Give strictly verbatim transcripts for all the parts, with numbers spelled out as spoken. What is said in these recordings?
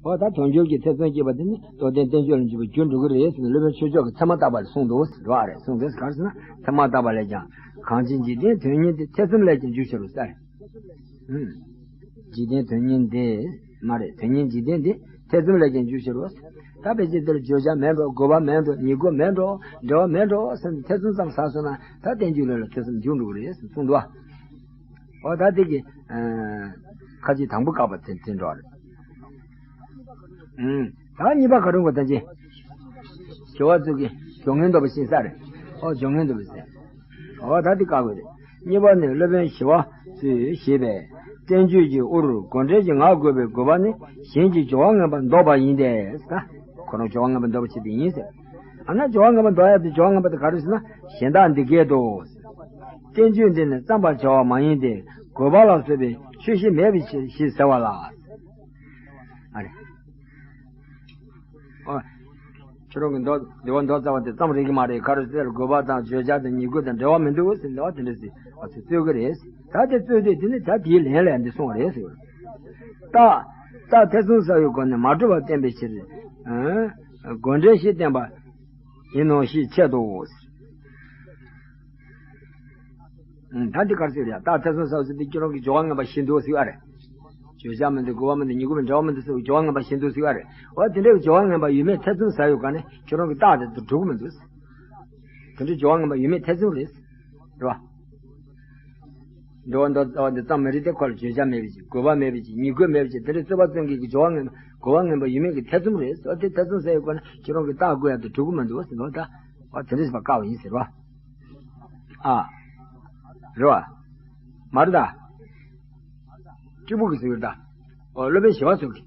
འོ་ད་དོན་འགྱུར་གྱི་ཐེ་ཚོམ་སྐྱེས་པ་དེ་ནི་རྟོགས་ལྡན་བསྟན་བཅོས་ལ་འཇུག་པའི་རྒྱུར་འགྲོ་གི་རེད་ཟེར་ནས་སློབ་དཔོན་ཆོས་མཆོག་གིས་ཚད་མ་བརྟག་པ་ལས་གསུངས་འདུག་ཟེར་བ་རེད། གསུངས་འདུག་ག་རེ་ཟེར་ན་ཚད་མ་བརྟག་པ་ལས་ཀྱང་གང་ཕྱིར་འཇིག་རྟེན་དོན་གཉེར་འདི་ཐེ་ཚོམ་ལས་ཀྱང་འཇུག་ཕྱིར་རོ་ཟེར། ཨུམ། འཇིག་རྟེན་དོན་གཉེར་འདི་མ་རེད། དོན་གཉེར་འཇིག་རྟེན་འདི་ཐེ་ཚོམ་ལས་ཀྱང་འཇུག་ཕྱིར་རོ་ཟེར། ད་ཕལ་ཆེར་དེར་བརྗོད་བྱ་མེད་འགྲོ། དགོས་པ་མེད་འགྲོ། ཉིད་དགོས་མེད་འགྲོ། འབྲེལ་བ་མེད་འགྲོ་ཟེར་ནས་ཐེ་ཚོམ་ཙམ་ཟ་སོང་ན་ད་བསྟན་བཅོས་ལུགས་ལ་ཐེ་ཚོམ་འཇུག་འགྲོ་གི་རེད་ཟེར་གསུངས་འདུག་བ། འོ་ད་དེ་གི་ཨ་ཁ་ཅིག་དང་པོ་བཀག་པ་དེ་དེ་འགྲོ་བ་རེད། ཨུམ། ད་གཉིས་པ་ག་རེ་གོ་ད་ཅི། ཞི་བ་ཚོ་གི་སྦྱོར་ངན་འདོད་པ་ཤེས་ས་རེད། ཨོ་སྦྱོར་ངན་འདོད་པ་ཤེས། ཨོ་ད་དེ་བཀག་དགོས་རེད། གཉིས་པ་ནི་སློབ་དཔོན་ཞི་བ་ཚོས་ཞེས་པས་བསྟན་བཅོས་ཀྱི་དབུར་དགོས་འབྲེལ་གྱི་ངག་དགོས་པའི་དགོས་པ་ནི་གཞན་གྱི་སྦྱོར་བ་ངན་པ་འདོགས་པ་ཡིན་ཏེ། ད་ཁོ་རང་སྦྱོར་བ་ངན་པ་འདོགས་པའི་ཆེད་དུ་ཡིན་ཟེར། ཨ་ན་སྦྱོར་བ་ངན་པ་འདོགས་ཡག་དེ་སྦྱོར་བ་ངན་པ་དེ་ག་རེ་ཟེར་ན་གཞན་དག་འདི་སྐད་དུ། བསྟན་བཅོས་འདི་ནི་བརྩམ་པར་བྱ་བ་མ་ཡིན་ཏེ་དགོས་པ་ལ་སོགས་པའི་ཆོས་བཞི་མེད་པའི་ཕྱིར་ཞེས་ཟེར་བ་ལ། ཨ་རེ། ཨོ། ཁྱོད་རང་གི་མདོ་འདི་བ་མདོ་རྩ་བ་དེ་བརྩམས་རིག་གི་མ་རེད། ག་རེ་ཟེར་དགོས་པ་དང་བརྗོད་བྱ་དང་ཉིད་དགོས་དང་འབྲེལ་བ་མི་འདུག་ཟེར་ལེ་བ་དེ་འདྲ་ཟེར་ཨ་ཚོས་རྩོད་གི་རེད། ད་དེ་རྩོད་དུས་དེ་ནི་ད་དེའི་ལན་ལ་འདི་གསུངས་པ་རེད་ཟེར། རྟགས་རྟགས་ཐེ་ཚོམ་ཟ་བའི་སྒོ་ནས་མ་གྲུབ་པ་བསྟན་པའི་ཕྱིར། ཨ་དགོས་འབྲེལ་ཞེས་བསྟན་པ་ཡིན་ནོ་ཞེས་འཆད་དོ། ཨང་། ད་འདི་ག་རེ་ཟེར་ཡ། རྟགས་ཐེ་ཚོམ་ཟ་བ་ཟེར་དུས་ཁྱོད་རང་གི་སྦྱོར་བ་ངན་པ་ཞིག་འདུག་ཟེར་བ་རེད། བརྗོད་བྱ་མི་འདུག་དགོས་པ་མི་འདུག་ཉིད་དགོས་པའི་འབྲེལ་བ་མི་འདུག་ཟེར་བའི་སྦྱོར་བ་ངན་པ་ཞིག་འདུག་ཟེར་བ་རེད། འོ་དེ་འདྲའི་སྦྱོར་བ་ངན་པ་ཡོད་མེད་ཐེ་ཚོམ་ཟ་ཡོད་ག་ནས་ཁྱོད་རང་གི་རྟགས་དེ་ཚོ་གྲུབ་ཀྱི་མི་འདུག་དེ་འདྲའི་སྦྱོར་བ་ངན་པ་ཡོད་མེད་ཐེ་ཚོམ་རེད། རེད་བ། འགྲོ་བ་མདོ་རྩ་བ་འདི་བརྩམས་མི་རིགས་དེ་ཁོ་ལ་བརྗོད་བྱ་མེད་པའི་ཕྱིར། དགོས་པ་མེད་པའི་ཕྱིར། ཉིད་དགོས་མེད་པའི་ཕྱིར། དེ་འདྲའི་རྩོད་པ་རྩོད་མཁན་གྱི་སྦྱོར་བ་ངན་པ་དགོས་པ་ངན་པ་ཡོད་མེད་ཀྱི་ཐེ་ཚོམ་རེད། འོ་དེ་ཐེ་ཚོམ་ཟ་ཡོད་ག་ནས་ཁྱོད་རང་གི་རྟགས་བཀོད་ཡག་དེ་གྲུབ་ཀྱི་མི་འདུག་ཟེར་ནོ་ད། འོ་དེ་འདྲ་ཞིག་པ་བཀག་པ་ཡིན་ཟེར་བ། ཨ། རེད་བ། མ་རེད་ད། སྤྲུལ་སྐུ་གིས་ཟེར་ཡོད་ད། འོ་སློབ་དཔོན་ཞི་བ་འཚོ་གིས།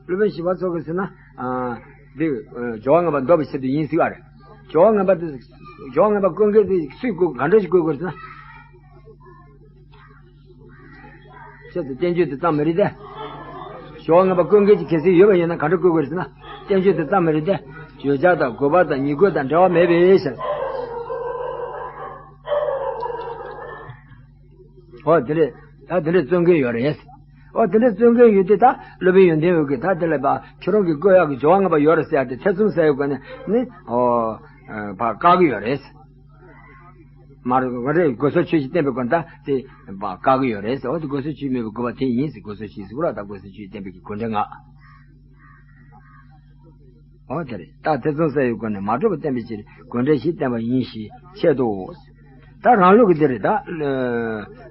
སློབ་དཔོན་ཞི་བ་འཚོ་གིས་ཟེར་ན། ཨ། འདི། སྦྱོར་བ་ངན་པ་འདོགས་པའི་ཆེད་དུ་ཡིན་ཟེར་བ་རེད། སྦྱོར་བ་ངན་པ་དེ། སྦྱོར་བ་ངན་པ་བཀོད་མཁན་དེ་སུས་བཀོད་ག་འདྲ་ཞིག་བཀོད་དགོས་ཟེར་ན། ཁྱེད་ཚོས་བསྟན་བཅོས་དེ་བརྩམས་མི་རིགས་ཏེ། སྦྱོར་བ་ངན་པ་བཀོད་མཁན་ཅིག་གལ་སྲིད་ཡོད་པ་ཡིན་ན་ག་འདྲ་བཀོད་དགོས་ཟེར་ན། བསྟན་བཅོས་དེ་བརྩམས་མི་རིགས་ཏེ། བརྗོད་བྱ་དང་དགོས་པ་དང་ཉིད་དགོས་དང་འབྲེལ་བ་མེད་པའི་ཕྱིར། འོ་དེ་འདྲས། ད་དེ་འདྲས་རྩོད་མཁན་ཡོད་རེད། འོ་དེ་འདྲས་རྩོད་མཁན་ཡོད་དུས་ད་སློབ་དཔོན་ཡོན་ཏན་འོད་ཀྱིས་ད་དེ་ལ་ཕར་ཁྱོད་རང་གིས་བཀོད་ཡག་གི་སྦྱོར་བ་ངན་པ་ཡོད་རེད་ཟེར་ཡག་དེ་ཐེ་ཚོམ་ཟ་ཡག་གི་སྒོ་ནས་ནི། འོ། ཕར་བཀག་གི་ཡོད་རེད། མ་རེད། ང་རེ་དགོས་ཟོན་ཆོས་བཞི་བསྟན་པའི་སྒོ་ནས་ད་དེ་ཕར་བཀག་གི་ཡོད་རེད་ཟེར། འོ་དེ་དགོས་ཟོན་ཆོས་བཞི་མེད་པའི་དགོས་པ་དེ་ཡིན་ཟེར། དགོས་ཟོན་ཆོས་བཞི་ཟེར་བ་ལ་ད་དགོས་ཟོན་ཆོས་བཞི་བསྟན་པའི་གི་དགོས་འབྲེལ་ངག་འོ་དེ་རེད། རྟགས་ཐེ་ཚོམ་ཟ་ཡག་གི་སྒོ་ནས་མ་གྲུབ་པ་བསྟན་པའི་ཕྱིར་དགོས་འབྲེལ་ཞེས་བསྟན་པ་ཡིན་ཞེས་འཆད་དོ། ད་རང་ལུགས་ཀྱི་འདི་རེད་ད།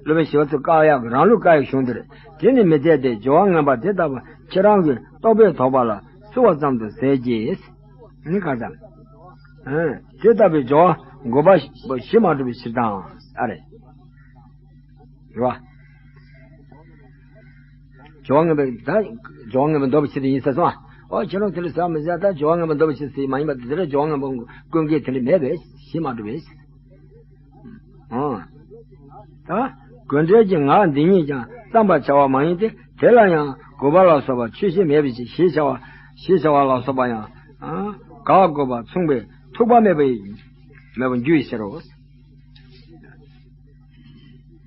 སློབ་དཔོན་ཞི་བ་འཚོ་བཀག་ཡག་གི་རང་ལུགས་བཀག་ཡག་གཞུང་འདི་རེད། དེ་ནི་མི་འཐད་དེ། སྦྱོར་བ་ངན་པ་དེ་ལྟ་བུ་ཁྱེད་རང་གིས་རྟོག་པས་དོགས་པ་ལ་ཚུད་པ་ཙམ་དུ་ཟད་ཀྱི། ནི་ག་ས། ཨ། དེ་ལྟ་བུའི་སྦྱོར་བ་དགོས་པ་བཞི་མ་གྲུབ་པའི་ཕྱིར་དང་། ཨ་རེད། རེད་བ། སྦྱོར་བ་ངན་པའི་ད། སྦྱོར་བ་ངན་པ་འདོགས་པའི་ཕྱིར་དུ་ཡིན་ཟེར་སོང་ཨ། འོ་ཁྱེད་རང་དེ་འདྲ་ཟེར་མི་ཟེར། ད་སྦྱོར་བ་ངན་པ་འདོགས་པའི་ཕྱིར་ཟེར་མ་ཡིན་པ་དེ་འདྲ་སྦྱོར་བ་ངན་པ་ཀུན་གྱིས་དེ་འདྲ་མེད་པས་ཞེས་མ་གྲུབ་པས། འོ། ད་དགོས་འབྲེལ་གྱི་ངག་འདི་ཉིད་ཀྱང་བརྩམ་པར་བྱ་བ་མ་ཡིན་ཏེ། དེ་ལ་ཡང་དགོས་པ་ལ་སོགས་པ་ཆོས་བཞི་མེད་པའི་ཕྱིར་ཞེས་བྱ་བ། ཞེས་བྱ་བ་ལ་སོགས་པ་ཡང་། ཨ། དགག་དགོས་པ་མཚུངས་པས་ཐུག་པ་མེད་པ་ཡིན། མེད་པར་འགྱུར་བའི་ཕྱིར་རོ།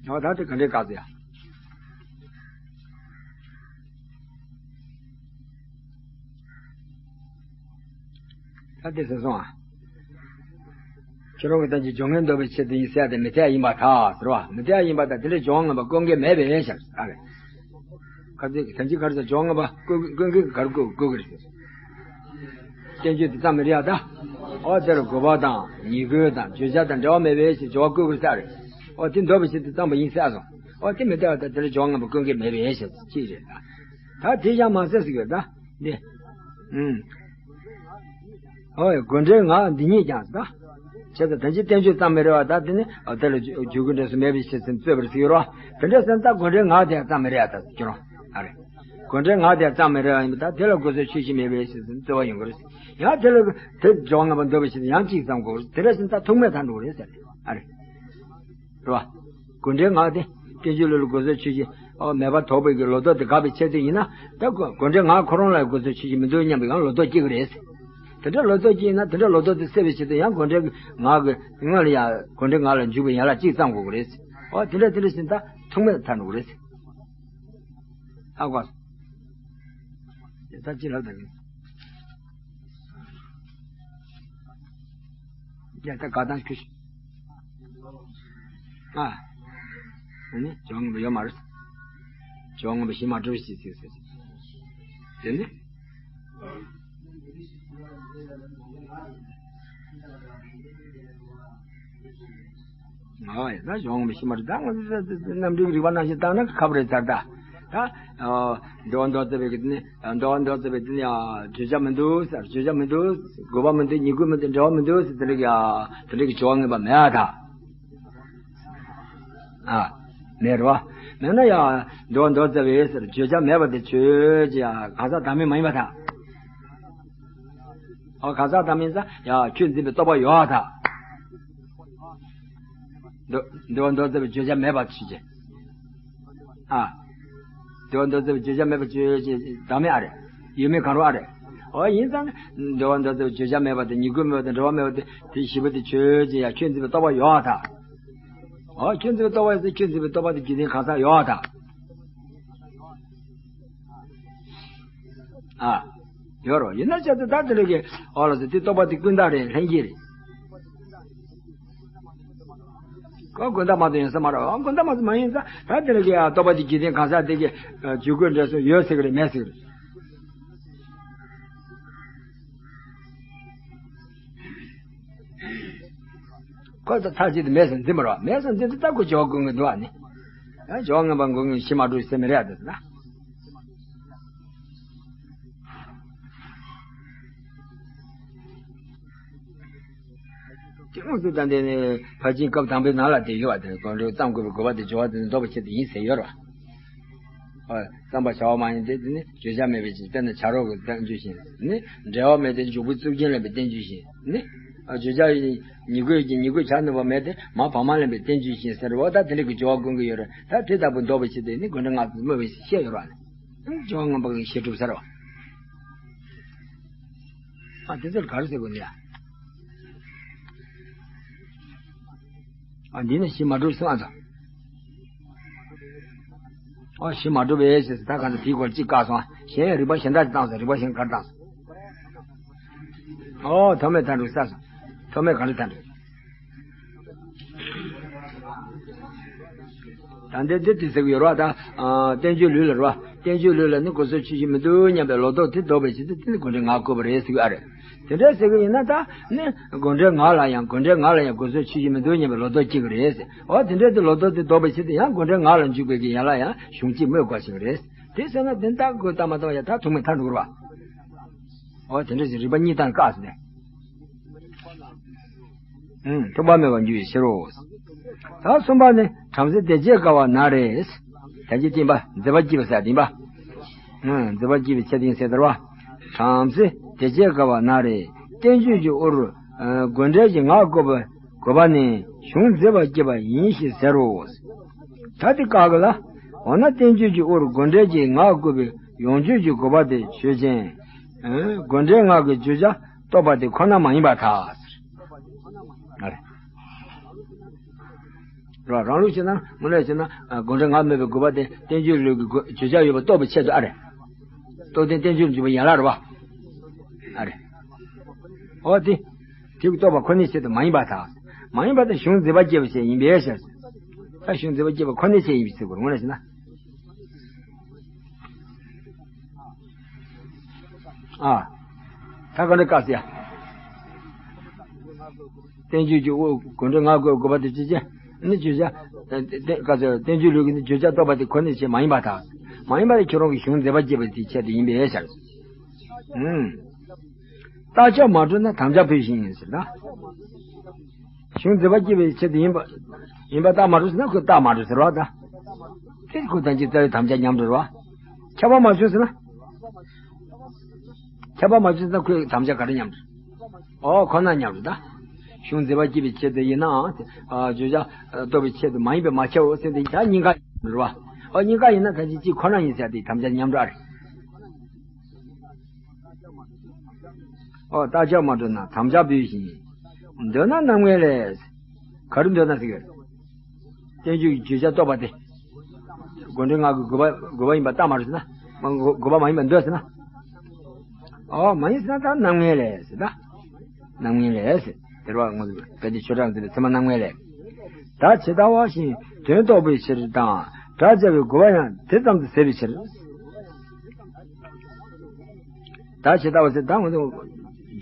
འོ་ད་དེ་ག་འདྲའི་བཀག་ཟེར་ཡ། ད་དེ་ཟེར་སོང་ཨ། ཁྱོད་རང་གི་ད་ཅི་སྦྱོར་ངན་འདོགས་པའི་ཆེད་དུ་ཡིན་ཟེར་ཡ་དེ་མི་འཐད་ཡིན་པར་ཐལ་ཟེར་བ། མི་འཐད་ཡིན་པར་ཐལ། དེ་འདྲའི་སྦྱོར་བ་ངན་པ་བཀོད་མཁན་མེད་པའི་ཕྱིར། ཨ་རེད། ག་ཚོད་ད་ཅི་ག་རེ་ཟེར། སྦྱོར་བ་ངན་པ་བཀོད་བཀོད་མཁན་གྱིས་ག་རེ་བཀོད་བཀོད་གི་རེད་ཟེར། བསྟན་བཅོས་དེ་བརྩམས་མི་རེད་ཡ་ད། འོ་དེར་དགོས་པ་དང་ཉིད་དགོས་དང་བརྗོད་བྱ་དང་འབྲེལ་བ་མེད་པའི་ཕྱིར་སྦྱོར་བ་བཀོད་དགོས་ས་རེད། འོ་དེ་འདོགས་པའི་ཕྱིར་དུ་བརྩམས་པ་ཡིན་ཟེར་སོང་། འོ་དེ་མི་འདོད་པ་ད་དེར་སྦྱོར་བ་ངན་པ་བཀོད་མཁན་མེད་པའི་ཕྱིར་ཅིག་རེད་ད། ད་དེ་ཡང་མ་ཟེར་ཟེར་གི་རེད་ད། འདི། ཨུམ། འོ་དགོས་འབྲེལ་ངག་འདི་ཉིད་ཀྱང་ད། བྱས་ཙང་ད་ཅི་བསྟན་བཅོས་བརྩམས་མི་རེད་བ། ད་དེ་ནི་འོ་དེ་ལ་འཇུག་གི་འབྲས་བུ་མེད་པའི་ཕྱིར་ཟེར་རྩོད་པར་ཟེར་གི་རེད་བ། དེ་འདྲ་ཟེར་ན་ད་དགོས་འབྲེལ་ངག་དེ་ཡང་བརྩམས་མི་རེད་ཡ་ད་ཟེར་གི་རེད་བ། ཨ་རེད། དགོས་འབྲེལ་ངག་དེ་ཡང་བརྩམས་མི་རེད་བ་ཡིན་པ་ད་དེ་ལ་དགོས་ཟོན་ཆོས་བཞི་མེད་པའི་ཕྱིར་ཟེར་རྩོད་པ་ཡོང་གི་རེད། ཡང་དེ་ལ་དེ་སྦྱོར་བ་ངན་པ་འདོགས་པའི་ཕྱིར་ཡང་གཅིག་བརྩམས་དགོས་རེད། དེ་འདྲ་ཟེར་ན་ད་ཐུག་མེད་ཐལ་འགྲོ་གི་རེད་ཟེར། ཨ་རེད། རེད་བ། དགོས་འབྲེལ་ངག་དེ་བསྟན་བཅོས་ལུགས་ལ་དགོས་ཟོན་ཆོས་བཞི་མེད་པར་དོགས་པའི་གི་ལོག་རྟོག་དེ་དགག་པའི་ཆེད་དུ་ཡིན་ན། ད་དགོས་འབྲེལ་ངག་ཁོ་རང་ལ་དགོས་ཟོན་ཆོས་བཞི་མི་འདུག་སྙམ་པའི་ཡང་ལོག་རྟོག་སྐྱེ་གི་རེད། དེ་འདྲ་ལོག་རྟོག་སྐྱེ་ཡིན་ན་དེ་འདྲ་ལོག་རྟོག་དེ་སེལ་བའི་ཆེད་དུ་ཡང་དགོས་འབྲེལ་ངག་གི་སྔོན་ལ་ཡང་དགོས་འབྲེལ་ངག་ལ་འཇུག་པའི་ཡན་ལག་གཅིག་བརྩམས་དགོས་གི་རེད། འོ་དེ་འདྲ་དེ་འདྲ་ཟེར་ན་ད་ཐུག་མེད་ཐལ་འགྲོ་གི་རེད། ཧ་གོ། ད་ཅི་ལབ་ད་གི། ཡ་ད་ག་དང་ཁྱོད་ཤི། ཨ། ཨ་ནི་བཅོ་ལྔ་པོ་ཡོད་མ་རེད། བཅོ་ལྔ་པོ་ཤི་མ་གྲུབ་ཤི་ཟེར་ཟེར། དེ་ནི། ཨོ་ཡ། ད་གཞུང་མི་ཤེས་མ་རེད། ད་ང་ཚོ་རྣམ་འགྲེལ་གྱི་རིགས་པ་ནང་བཞིན་བཏང་ན་ཁག་པོ་རེད་ཚར་ད། ད་འདུལ་བ་མདོ་རྩ་བའི་གི་ནི། འདུལ་བ་མདོ་རྩ་བའི་དེ་ནི་ཡ་བརྗོད་བྱ་མི་འདུག་ཟེར། བརྗོད་བྱ་མི་འདུག་དགོས་པ་མི་འདུག་ཉིང་དགོས་མི་འདུག་འབྲེལ་བ་མི་འདུག་ཟེར། དེ་འདྲ་གི་ཡ་དེ་འདྲ་གི་སྦྱོར་བ་ངན་པ་མེད་ཨ་ད། ཨ། མེད་རེད་བ། མེད་ན་ཡ་འདུལ་བ་མདོ་རྩ་བའི་ཟེར། བརྗོད་བྱ་མེད་པ་དེ་ཆོས་ཅན་ཡ་གང་ཟག་བདག་མེད་མ་ཡིན་པ་ད། ཨོ་གང་ཟག་བདག་མེད་ས་ཡ་ཁྱོད་འཛིན་པའི་རྟོག་པ་ཡོད་ཨ་ད། འདུལ་འདུལ་བ་མདོ་རྩ་བའི་བརྗོད་བྱ་མེད་པ་ཆོས་ཅན། ཨ། འདུལ་བ་མདོ་རྩ་བའི་བརྗོད་བྱ་མེད་པ་ཆོས་ཅན་བདག་མེད་ཨ་རེད། ཡོད་མེད་གང་རུང་ཨ་རེད། ཨོ་ཡིན་ཙང་ནི་འདུལ་བ་མདོ་རྩ་བའི་བརྗོད་བྱ་མེད་པ་དང་ཉིང་དགོས་མེད་པ་དང་འབྲེལ་བ་མེད་པ་དེ་དེ་བཞི་པོ་དེ་ཆོས་ཅན་ཡ་ཁྱོད་འཛིན་པའི་རྟོག་པ་ཡོད་ཨ་ད། ཨོ་ཁྱོད་འཛིན་པའི་རྟོག་པ་ཡོད་ས་ཁྱོད་འཛིན་པའི་རྟོག་པ་དེ་རྒྱུད་ལྡན་གང་ཟག་ཡོད་ཨ་ད། ཨ། ཡོད་རོ། ཡིན་ན་བྱས་ཙང་ད་དེ་ལས་ཀྱི་ཨོ་ལ་ཟེར་དེ་རྟོག་པ་དེ་ཀུན་བཏགས་རེད། ལྷན་སྐྱེས་རེད། ཨོ་ཀུན་བཏགས་མ་གཏོགས་ཡོད་ས་མ་རེད། ཨོ་ཀུན་བཏགས་མ་གཏོགས་མ་ཡིན་ཙང་ད་དེ་ལས་ཀྱི་ཨ་རྟོག་པ་དེ་རྒྱུད་ལྡན་གང་ཟག་དེ་གི་ཨ་ཇུས་འགོད་འདྲ་སོ་ཡོད་ཟེར་གི་རེད་མེད་ཟེར་གི་རེད། ཁོ་ཚོ་མཐའ་གཅིག་ཏུ་མེད་ཟེར་འཛིན་པ་རེད་བ། མེད་ཟེར་འཛིན་དུས་ད་ཁོ་སྦྱོར་བ་ཀུན་གྱི་འདུག་ཨ་ནི། ཡང་སྦྱོར་བ་ངན་པ་ཀུན་གྱི་ཤི་མ་གྲུབ་ཟེར་མི་རེད་ཨ་དེ་ཟེར་ན། དེ་དངོས་སུ་ད་འདི་ནི་ཕར་ཕྱིན་སྐབས་དང་པོའི་ནང་ལ་དེ་ཡོད་པ་དེ་དགོངས་འགྲེལ་བརྩམས་དགོས་པའི་དགོས་པ་དེ་སྦྱོར་བ་དེ་ནི་ལྡོག་པའི་ཆེད་དུ་ཡིན་ཟེར་ཡོད་རེད་བ། ཨ། བརྩམས་པར་བྱ་བ་མ་ཡིན་ཏེ། དེ་ནི་བརྗོད་བྱ་མེད་པའི་ཕྱིར། དཔེར་ན་བྱ་རོག་གི་བསྟན་བཅོས་བཞིན་ནི། འབྲེལ་བ་མེད་དེ་འཇུག་པའི་གཙུག་རྒྱན་ལེན་པའི་བསྟན་བཅོས་བཞིན་ནི། ཨ། བརྗོད་བྱ་ཡི་ཉིང་དགོས་ཀྱི་ཉིང་དགོས་བྱ་ནུས་པ་མེད་དེ་མ་བག་མ་ལེན་པའི་བསྟན་བཅོས་བཞིན་ཟེར་བ་ད་དེ་འདྲ་གི་སྦྱོར་བ་ཀུན་གྱི་ཡོད་རེད། ད་དེ་ལྟ་བུ་ལྡོག་པའི་ཕྱིར་དེ་ནི་དགོངས་འགྲེལ་ལྔ་པོས་སྨོས་པའི་ཕྱིར་བཤད་ཡོད་རེད་བ། སྦྱོར་བ་ངན་པ་གི་ཤི་གྲུབ་ཟེར་བ། ཨ། དེ་ཚོར་ག་རེ་ཟེར་དགོས་ནི་ཡ། ཨ། འདི་ནི་ཤི་མ་གྲུབ་གསུངས་ཨ་ཙང་། ཨ། ཤི་མ་གྲུབ་པས་ཞེས་ད་ག་ཚོད་དེའི་སྐོར་གཅིག་བཀག་སོང་ཨ། གཞན་རིགས་པ་གཞན་དག་ཅིག་བཏང་སོང་། རིགས་པ་གཞན་ག་རེ་བཏང་སོང་། ཨོ་ཐོགས་མེད་མཐའ་འགྲུབ་ས་སོང་། ཐོགས་མེད་ག་རེ་མཐའ་འགྲུབ། ད་འདི་འདི་དེ་ཟེར་གི་ཡོད་རེད་བ། ད་ཨ་བསྟན་བཅོས་ལུགས་ལ་རེད་བ། བསྟན་བཅོས་ལུགས་ལ་ནི་དགོས་ཟོན་ཆོས་ཅན་མི་འདུག་སྙམ་པའི་ལོག་རྟོག་དེ་ལྡོག་པའི་ཕྱིར་དུ་དེ་ནི་དགོངས་འགྲེལ་ངག་བཀོད་པ་རེད་ཟེར་གི་ཨ་རེད། དེ་འདྲ་ཟེར་གི་ཡིན་ན་ད་ནི་དགོངས་འགྲེལ་ངག་ལ་ཡང་དགོངས་འགྲེལ་ངག་ལ་ཡང་དགོས་ཟོན་ཆོས་ཅན་མི་འདུག་སྙམ་པའི་ལོག་རྟོག་སྐྱེ་གི་རེད་ཟེར། འོ་དེ་འདྲ་དེ་ལོག་རྟོག་དེ་ལྡོག་པའི་ཕྱིར་དུ་ཡང་དགོངས་འགྲེལ་ངག་ལ་འཇུག་པའི་གི་ཡན་ལག་ཡང་གཞུང་གཅིག་སྨོས་དགོས་ཤིག་རེད། དེ་ཟེར་ན་དེ་ད་དགོས་ད་མ་གཏོགས་ཡ་ད་ཐུགས་མེད་མཐའ་འགྲུབ་རེད་བ། འོ་དེ་འདྲ་ཞིག་རིགས་པ་གཉིས་བཏང་བཀག་ཟེར་ནས། ཨུམ། ཐུག་པ་མེད་པར་འགྱུར་བའི་ཕྱིར་རོ། ད་གསུམ་པ་ནི། བྲམ་ཟེ་དེ་བྱས་དགའ་བ་ན་རེ། ད་ཅི་སྟོན་པ་མཛད་པ་སྐྱིད་པ་ཟེར་སྟོན་པ། ཨུམ། མཛད་པ་སྐྱིད་པའི་ཆེད་དུ་ཟེར་དར་བ། བྲམ་ཟེ་དེ་བྱས་དགའ་བ་ན་རེ། བསྟན་བཅོས་ཀྱི་དབུར། ཨ། དགོངས་འགྲེལ་གྱི་ངག་བཀོད་པ་དགོས་པ་ནི་གཞུང་མཛད་པ་སྐྱིད་པ་ཡིན་ཞེས་ཟེར་རོ། ད་དེ་བཀག་གི་ལ། འོ་ན་བསྟན་བཅོས་ཀྱི་དབུར་དགོངས་འགྲེལ་གྱི་ངག་བཀོད་པའི་ཡོངས་གཅོད་ཀྱི་དགོས་པ་དེ་ཆོས་ཅན། ཨ། དགོངས་འགྲེལ་ངག་གི་བརྗོད་བྱ་རྟོགས་པ་དེ་ཁོ་ན་མ་ཡིན་པར་ཐལ། ཨ་རེ། རང་ལུགས་བྱས་ན་དངོས་གནས་བྱས་ན་དགོངས་འགྲེལ་ངག་སྨོས་པའི་དགོས་པ་དེ་བསྟན་བཅོས་ལུགས་ཀྱི་དགོས་བརྗོད་བྱ་ཡོད་པ་རྟོགས་པའི་ཆེད་དུ་ཨ་རེ། རྟོགས་ལྡན་བསྟན་བཅོས་འཇུག་པའི་ཡན་ལག་རེད་བ། ཨ་རེ། འོ་དེ། དེ་རྟོགས་པ་ཁོ་ནའི་ཆེད་དུ་མ་ཡིན་པར་ཐལ། མ་ཡིན་པར་ཐལ། གཞུང་མཛད་པ་སྐྱིད་པ་ཞིག་ཡིན་པའི་ཕྱིར། ད་གཞུང་མཛད་པ་སྐྱིད་པ་ཁོ་ནའི་ཆེད་ཡིན་པའི་ཕྱིར་དགོས་དངོས་གནས་བྱས་ན། ཨ། ད་ག་འདྲ་བཀག་ཟེར་ཡ། བསྟན་བཅོས་ཀྱི་དབུ་དགོངས་འགྲེལ་ངག་བཀོད་དགོས་པ་དེ་ཅི་བྱས། ནི་བརྗོད་བྱ། ཨ། བསྟན་བཀག་ཟེར་བསྟན་བཅོས་ལུགས་ཀྱི་ནི་བརྗོད་བྱ་རྟོགས་པ་དེ་ཁོ་ནའི་ཆེད་མ་ཡིན་པར་ཐལ། མ་ཡིན་པར་ཁྱོད་རང་གི་གཞུང་མཛད་པ་སྐྱིད་པ་དེའི་ཆེད་དུ་ཡིན་པའི་ཕྱིར། ཨུམ། རྟགས་ཁྱབ་མ་གྲུབ་ན་དམ་བཅའ་ཕུལ་ཞིང་ཟེར་ན། གཞུང་མཛད་པ་སྐྱིད་པའི་ཆེད་དུ་ཡིན་པ། ཡིན་པ་རྟགས་མ་གྲུབ་ཟེར་ན་ཁོས་རྟགས་མ་གྲུབ་ཟེར་བ་དང་། དེ་ཁོ་དང་གཅིག་རྩ་བའི་དམ་བཅའ་ཉམས་འགྲོ་བ། ཁྱབ་པ་མ་བྱུང་ཟེར་ན། ཁྱབ་པ་མ་བྱུང་ཟེར་ན་ཁོའི་དམ་བཅའ་ག་རེ་ཉམས་འགྲོ། ཨོ་ཁོ་ན་ཉམས་འགྲོ་ད། གཞུང་མཛད་པ་སྐྱིད་པའི་ཆེད་དུ་ཡིན་ནའང་། ཨ། བརྗོད་བྱ་རྟོགས་པའི་ཆེད་དུ་མ་ཡིན་པས་མ་ཁྱབ་འོ་ཟེར་ཏེ་ད་གཉིས་ཀ་ཉམས་འགྲོ་བ། ཨོ་གཉིས་ཀ་ཡིན་ན་ད་གཅིག་གཅིག་ཁོ་ན་ཡིན་ཟེར་ཏེ་དམ་བཅའ་ཉམས་འགྲོ་ཨ་རེ། ཨོ་རྟགས་ཁྱབ་མ་གྲུབ་ན་དམ་བཅའ་ཕུལ་ཞིང་། འདོད་ན་རྣམ་ངེས་ལས། ག་རེ་འདོད་ན་ཟེར་གི། བསྟན་བཅོས་ཀྱི་བརྗོད་བྱ་རྟོགས་པ་དེ། དགོངས་འགྲེལ་ངག་གི་དགོས་པ་དགོས་པ་ཡིན་པ་རྟགས་མ་གྲུབ་ཟེར་ན། མ་དགོས་པ་མ་ཡིན་པ་འདོད་ཟེར་ན། ཨོ་མ་ཡིན་ཟེར་ན་ད་རྣམ་ངེས་ལས་ཟེར་ད། རྣམ་ངེས་ལས་ཟེར། དེ་རུ་བ་ངོ་བོ་དཔེ་དེ་ཆོས་གྲགས་འཛིན་པའི་ཚད་མ་རྣམ་ངེས་ལས། ད་ཇི་ལྟ་བ་བཞིན་དོན་རྟོགས་པའི་ཕྱིར་དང་། སྒྲ་སྦྱར་བའི་དགོས་པ་ཡང་དེ་ཙམ་དུ་ཟད་པའི་ཕྱིར། ད་ཇི་ལྟ་བ་ཟེར་ད་ངོ་བོ་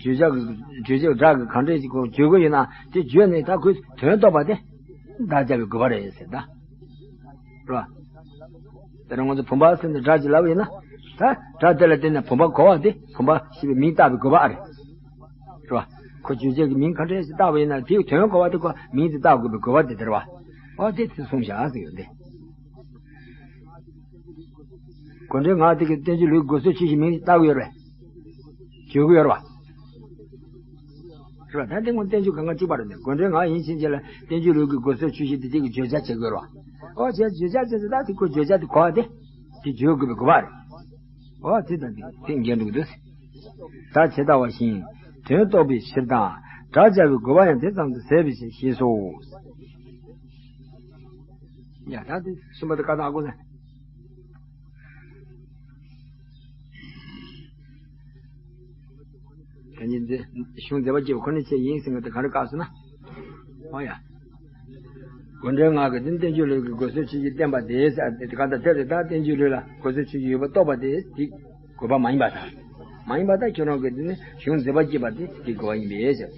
བརྗོད་བྱ་གི་བརྗོད་བྱའི་སྒྲ་གི་གང་འདྲས་ཅིག་གོ་བརྗོད་དགོས་ཡིན་ན་དེ་བརྗོད་ནས་ད་ཁོས་དོན་རྟོགས་པ་དེ་སྒྲ་སྦྱར་བའི་དགོས་པ་རེད་ཟེར་ད། རེད་བ། དེ་རིང་ང་ཚོ་བུམ་པ་ཟེར་ནས་སྒྲ་ཅིག་ལབ་ཡིན་ན། ད་སྒྲ་དེ་ལ་བརྟེན་ནས་བུམ་པ་གོ་བ་དེ་བུམ་པ་ཞེས་པའི་མིང་བཏགས་པའི་དགོས་པ་ཨ་རེད། རེད་བ། ཁོ་བརྗོད་བྱེད་ཀྱི་མིང་ག་འདྲ་ཞིག་བཏགས་པ་ཡིན་ན་དེའི་དོན་གོ་བ་དེ་ཁོ་མིང་དེ་བཏགས་དགོས་པའི་དགོས་པ་དེ་དེ་རེད་བ། ཨོ་དེ་དེ་གསུངས་བཞག་ཟེར་ཡོད་དེ། དགོས་འབྲེལ་ངག་དེ་གི་བསྟན་བཅོས་ལུགས་དགོས་ཟོན་ཆོས་ཀྱི་མིང་བཏགས་ཀྱི་ཡོད་རེད། བརྗོད་ཀྱི་ཡོད་རེད་བ། རེད་བ། ད་འདི་སྔོན་བསྟན་བཅོས་གང་ག་གཅིག་པ་རེད་འདི། དགོས་འབྲེལ་ངག་ཡིན་ཕྱིན་ཆད་ལ་བསྟན་བཅོས་ལུགས་ཀྱི་དགོས་ཟོན་ཆོས་ཀྱི་དེ་དེ་གི་བརྗོད་བྱ་བྱེད་དགོས་རེད་བ། ཨོ་བྱས་བརྗོད་བྱ་བྱེད་ཚེ་ད་དེ་ཁོ་བརྗོད་བྱ་དེ་གོ་བ་དེ། དེ་བརྗོད་དགོས་པའི་དགོས་པ་རེད། ཨོ་དེ་ད་དེ་དེ་འགལ་འགྲོ་གི་འདུག་ད་ཇི་ལྟ་བ་བཞིན་དོན་རྟོགས་པའི་ཕྱིར་དང་། སྒྲ་སྦྱར་བའི་དགོས་པ་ཡང་དེ་ཙམ་དུ་ཟད་པའི་ཕྱིར་ཞེས་སོ། ཡ་ད་དེ་གསུམ་པ་དེ་བཀའ་ཐང་ཨ་ཁུ་ཟེར། ད་ནི་འདི་གཞུང་མཛད་པ་སྐྱེས་པ་ཁོ་ནའི་ཆེད་ཡིན་ཟེར་ང་ད་ག་རེ་བཀག་སོང་ན། ཨོ་ཡ། དགོས་འབྲེལ་ངག་གི་འདི་བསྟན་བཅོས་ལུགས་ཀྱི་དགོས་ཟོན་ཆོས་ཀྱི་བསྟན་པ་དེ་ཟེར་དེ་ག་ད་དེ་རེད། ད་བསྟན་བཅོས་ལུགས་ལ་དགོས་ཟོན་ཆོས་ཀྱི་ཡོད་པ་རྟོགས་པ་དེ་དེ་དགོས་པ་མ་ཡིན་པར་ཐལ། མ་ཡིན་པར་ཐལ། ཁྱོད་རང་གི་འདི་ནི་གཞུང་མཛད་པ་སྐྱེས་པ་དེ་དེ་དགོས་པ་ཡིན་པས་ཟེར།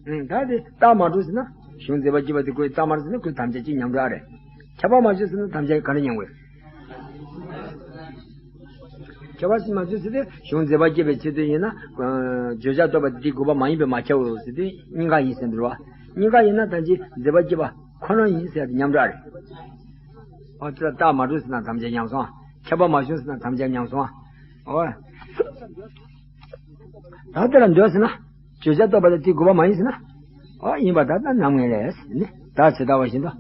ཨང་ད་དེ་རྟགས་མ་གྲུབ་ཟེར་ན་གཞུང་མཛད་པ་སྐྱེས་པ་དེ་ཁོའི་རྟགས་མ་གྲུབ་ཟེར་ན་ཁོའི་དམ་བཅའ་གཅིག་ཉམས་འགྲོ་ཨ་རེད། ཁྱབ་པ་མ་ཆོད་ཟེར་ན་དམ་བཅའ་ག་རེ་ཉམས་དགོས། ཁྱབ་པ་ཟེར་མ་ཆོད་ཟེར་ཏེ་གཞུང་མཛད་པ་སྐྱེས་པའི་ཆེད་དུ་ཡིན་ན། ཨ་བརྗོད་བྱ་རྟོགས་པ་དེའི་དགོས་པ་མ་ཡིན་པས་མ་ཁྱབ་བོ་ཟེར་ཏེ་གཉིས་ཀ་ཡིན་ཟེར་འདུག་བ། གཉིས་ཀ་ཡིན་ན་ད་ཅི་མཛད་པ་སྐྱེས་པ་ཁོ་ན་ཡིན་ཟེར་ཏེ་ཉམས་འགྲོ་ཨ་རེད། ཨོ་དེ་ལ་རྟགས་མ་གྲུབ་ཟེར་ན་དམ་བཅའ་ཉམས་སོང་། ཁྱབ་པ་མ་བྱུང་ཟེར་ན་དམ་བཅའ་ཉམས་སོང་། ཨོ། ད་དེ་ལ་འདོད་ཟེར་ན། བརྗོད་བྱ་རྟོགས་པ་དེ་དེའི་དགོས་པ་མ་ཡིན་ཟེར་ན། ཨོ་ཡིན་པ་ད་ལྟ་རྣམ་ངེས་ལས་ཟེར་ནི། ད་ཇི་ལྟ་བ་བཞིན་དུ།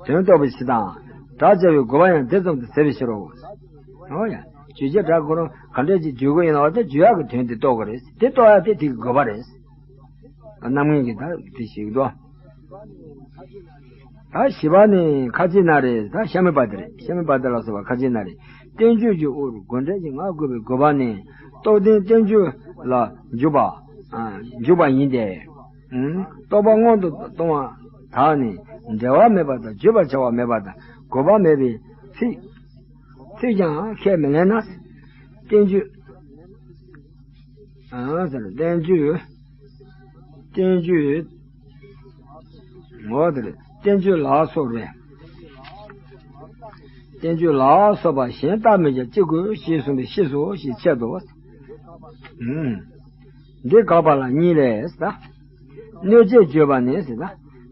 དོན་རྟོགས་པའི་ཕྱིར་དང་། སྒྲ་སྦྱར་བའི་དགོས་པ་ཡང་དེ་ཙམ་དུ་ཟད་པའི་ཕྱིར་རོ། ཨོ་ཡ། བརྗོད་བྱེད་སྒྲ་ཁོ་རང་ག་འདྲས་ཅིག་བརྗོད་དགོས་ཡིན་ན་འོ་དེ་བརྗོད་ཡག་གི་དོན་དེ་རྟོགས་དགོས་རེད། དེ་རྟོགས་ཡག་དེ་དེ་གི་དགོས་པ་རེད། རྣམ་ངེས་ཀྱི་ད་དེ་ཞིག་འདུག་ད་བཞི་པ་ནི་ཁ་ཅིག་ན་རེ། ད་ཤ་མེད་པ་དེ་རེད། ཤ་མེད་པ་དེ་ལ་སོགས་པ་ཁ་ཅིག་ན་རེ། བསྟན་བཅོས་ཀྱི་དབུར་དགོས་འབྲེལ་གྱི་ངག་དགོས་པའི་དགོས་པ་ནི། རྟོགས་ལྡན་བསྟན་བཅོས་ལ་འཇུག་པ། ཨ་འཇུག་པ་ཡིན་ཏེ། ཨང་རྟོགས་པ་སྔོན་དུ་གཏོང་བ་དག་ནི་འབྲེལ་བ་མེད་པ་དང་བརྗོད་པར་བྱ་བ་མེད་པ་དང་དགོས་པ་མེད་པའི་ཚིག་ཚིག་ཀྱང་ཁས་མི་ལེན་ན། བསྟན་བཅོས། ཨ་ཟེར་བསྟན་བཅོས། བསྟན་བཅོས། ངོ་དེར་བསྟན་བཅོས་ལ་སོགས་པའི། བསྟན་བཅོས་ལ་སོགས་པ་གཞན་རྟགས་མེད་ཀྱང་ཅི་དགོས་ཞེས་གསུངས་པའི་ཕྱིར་སོ་ཞེས་འཆད་དོ། ཨུམ། འདི་དགག་པ་ལ་གཉིས་ལས་ཟེར། གནོད་བྱེད་བརྗོད་པ་ནི་ཟེར་ན།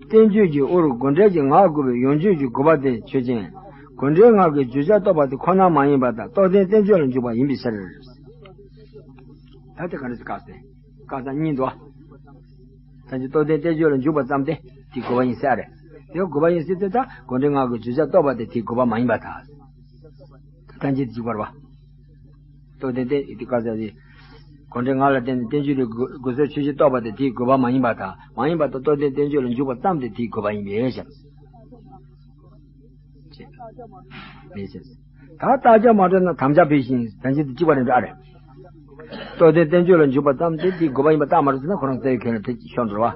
བསྟན་བཅོས་ཀྱི་དབུར་དགོས་འབྲེལ་གྱི་ངག་དགོས་པའི་ཡོངས་གཅོད་ཀྱི་དགོས་པ་དེ་ཆོས་ཅན། དགོས་འབྲེལ་ངག་གི་བརྗོད་བྱ་རྟོགས་པ་དེ་ཁོ་ན་མ་ཡིན་པ་དང་རྟོགས་ལྡན་བསྟན་བཅོས་ལ་འཇུག་པ་ཡིན་པའི་ཕྱིར། ད་དེ་ག་རེ་ཟེར་བཀག་སྟེ། བཀག་ས་གཉིས་འདུག་ད་ཅི་རྟོགས་ལྡན་བསྟན་བཅོས་ལ་འཇུག་པ་ཙམ་དེ་དེའི་དགོས་པ་ཡིན་ཟེར་རེད། དེ་དགོས་པ་ཡིན་ཟེར་ཏེ་ད་དགོས་འབྲེལ་ངག་གི་བརྗོད་བྱ་རྟོགས་པ་དེ་དེའི་དགོས་པ་མ་ཡིན་པར་ཐལ། ད་ཅི་འཇུག་པར་བ། རྟོགས་ལྡན་བསྟན་དེ་བཀག་ས་དེ། དགོས་འབྲེལ་ངག་ལ་བརྟེན་ནས་བསྟན་བཅོས་ལ་དགོས་དགོས་ཟོན་ཆོས་ཅན་རྟོགས་པ་དེ་དེའི་དགོས་པ་མ་ཡིན་པར་ཐལ། མ་ཡིན་པར་ཐལ། རྟོགས་ལྡན་བསྟན་བཅོས་ལ་འཇུག་པ་ཙམ་དེ་དེའི་དགོས་པ་ཡིན་པས་ཞེས། ཅེས། མེད་ཟེར། ད་རྟགས་ཁྱབ་མ་གྲུབ་ན་དམ་བཅའ་འབེབས་ཤིང་ད་ཅི་དེ་གཅིག་པ་རེད་འདྲ་རེད། རྟོགས་ལྡན་བསྟན་བཅོས་ལ་འཇུག་པ་ཙམ་དེ་དེའི་དགོས་པ་ཡིན་པ་རྟགས་མ་གྲུབ་ཟེར་ན་ཁོ་རང་རྩ་བའི་ཁས་ལེན་དེ་ཤོར་འགྲོ་བ།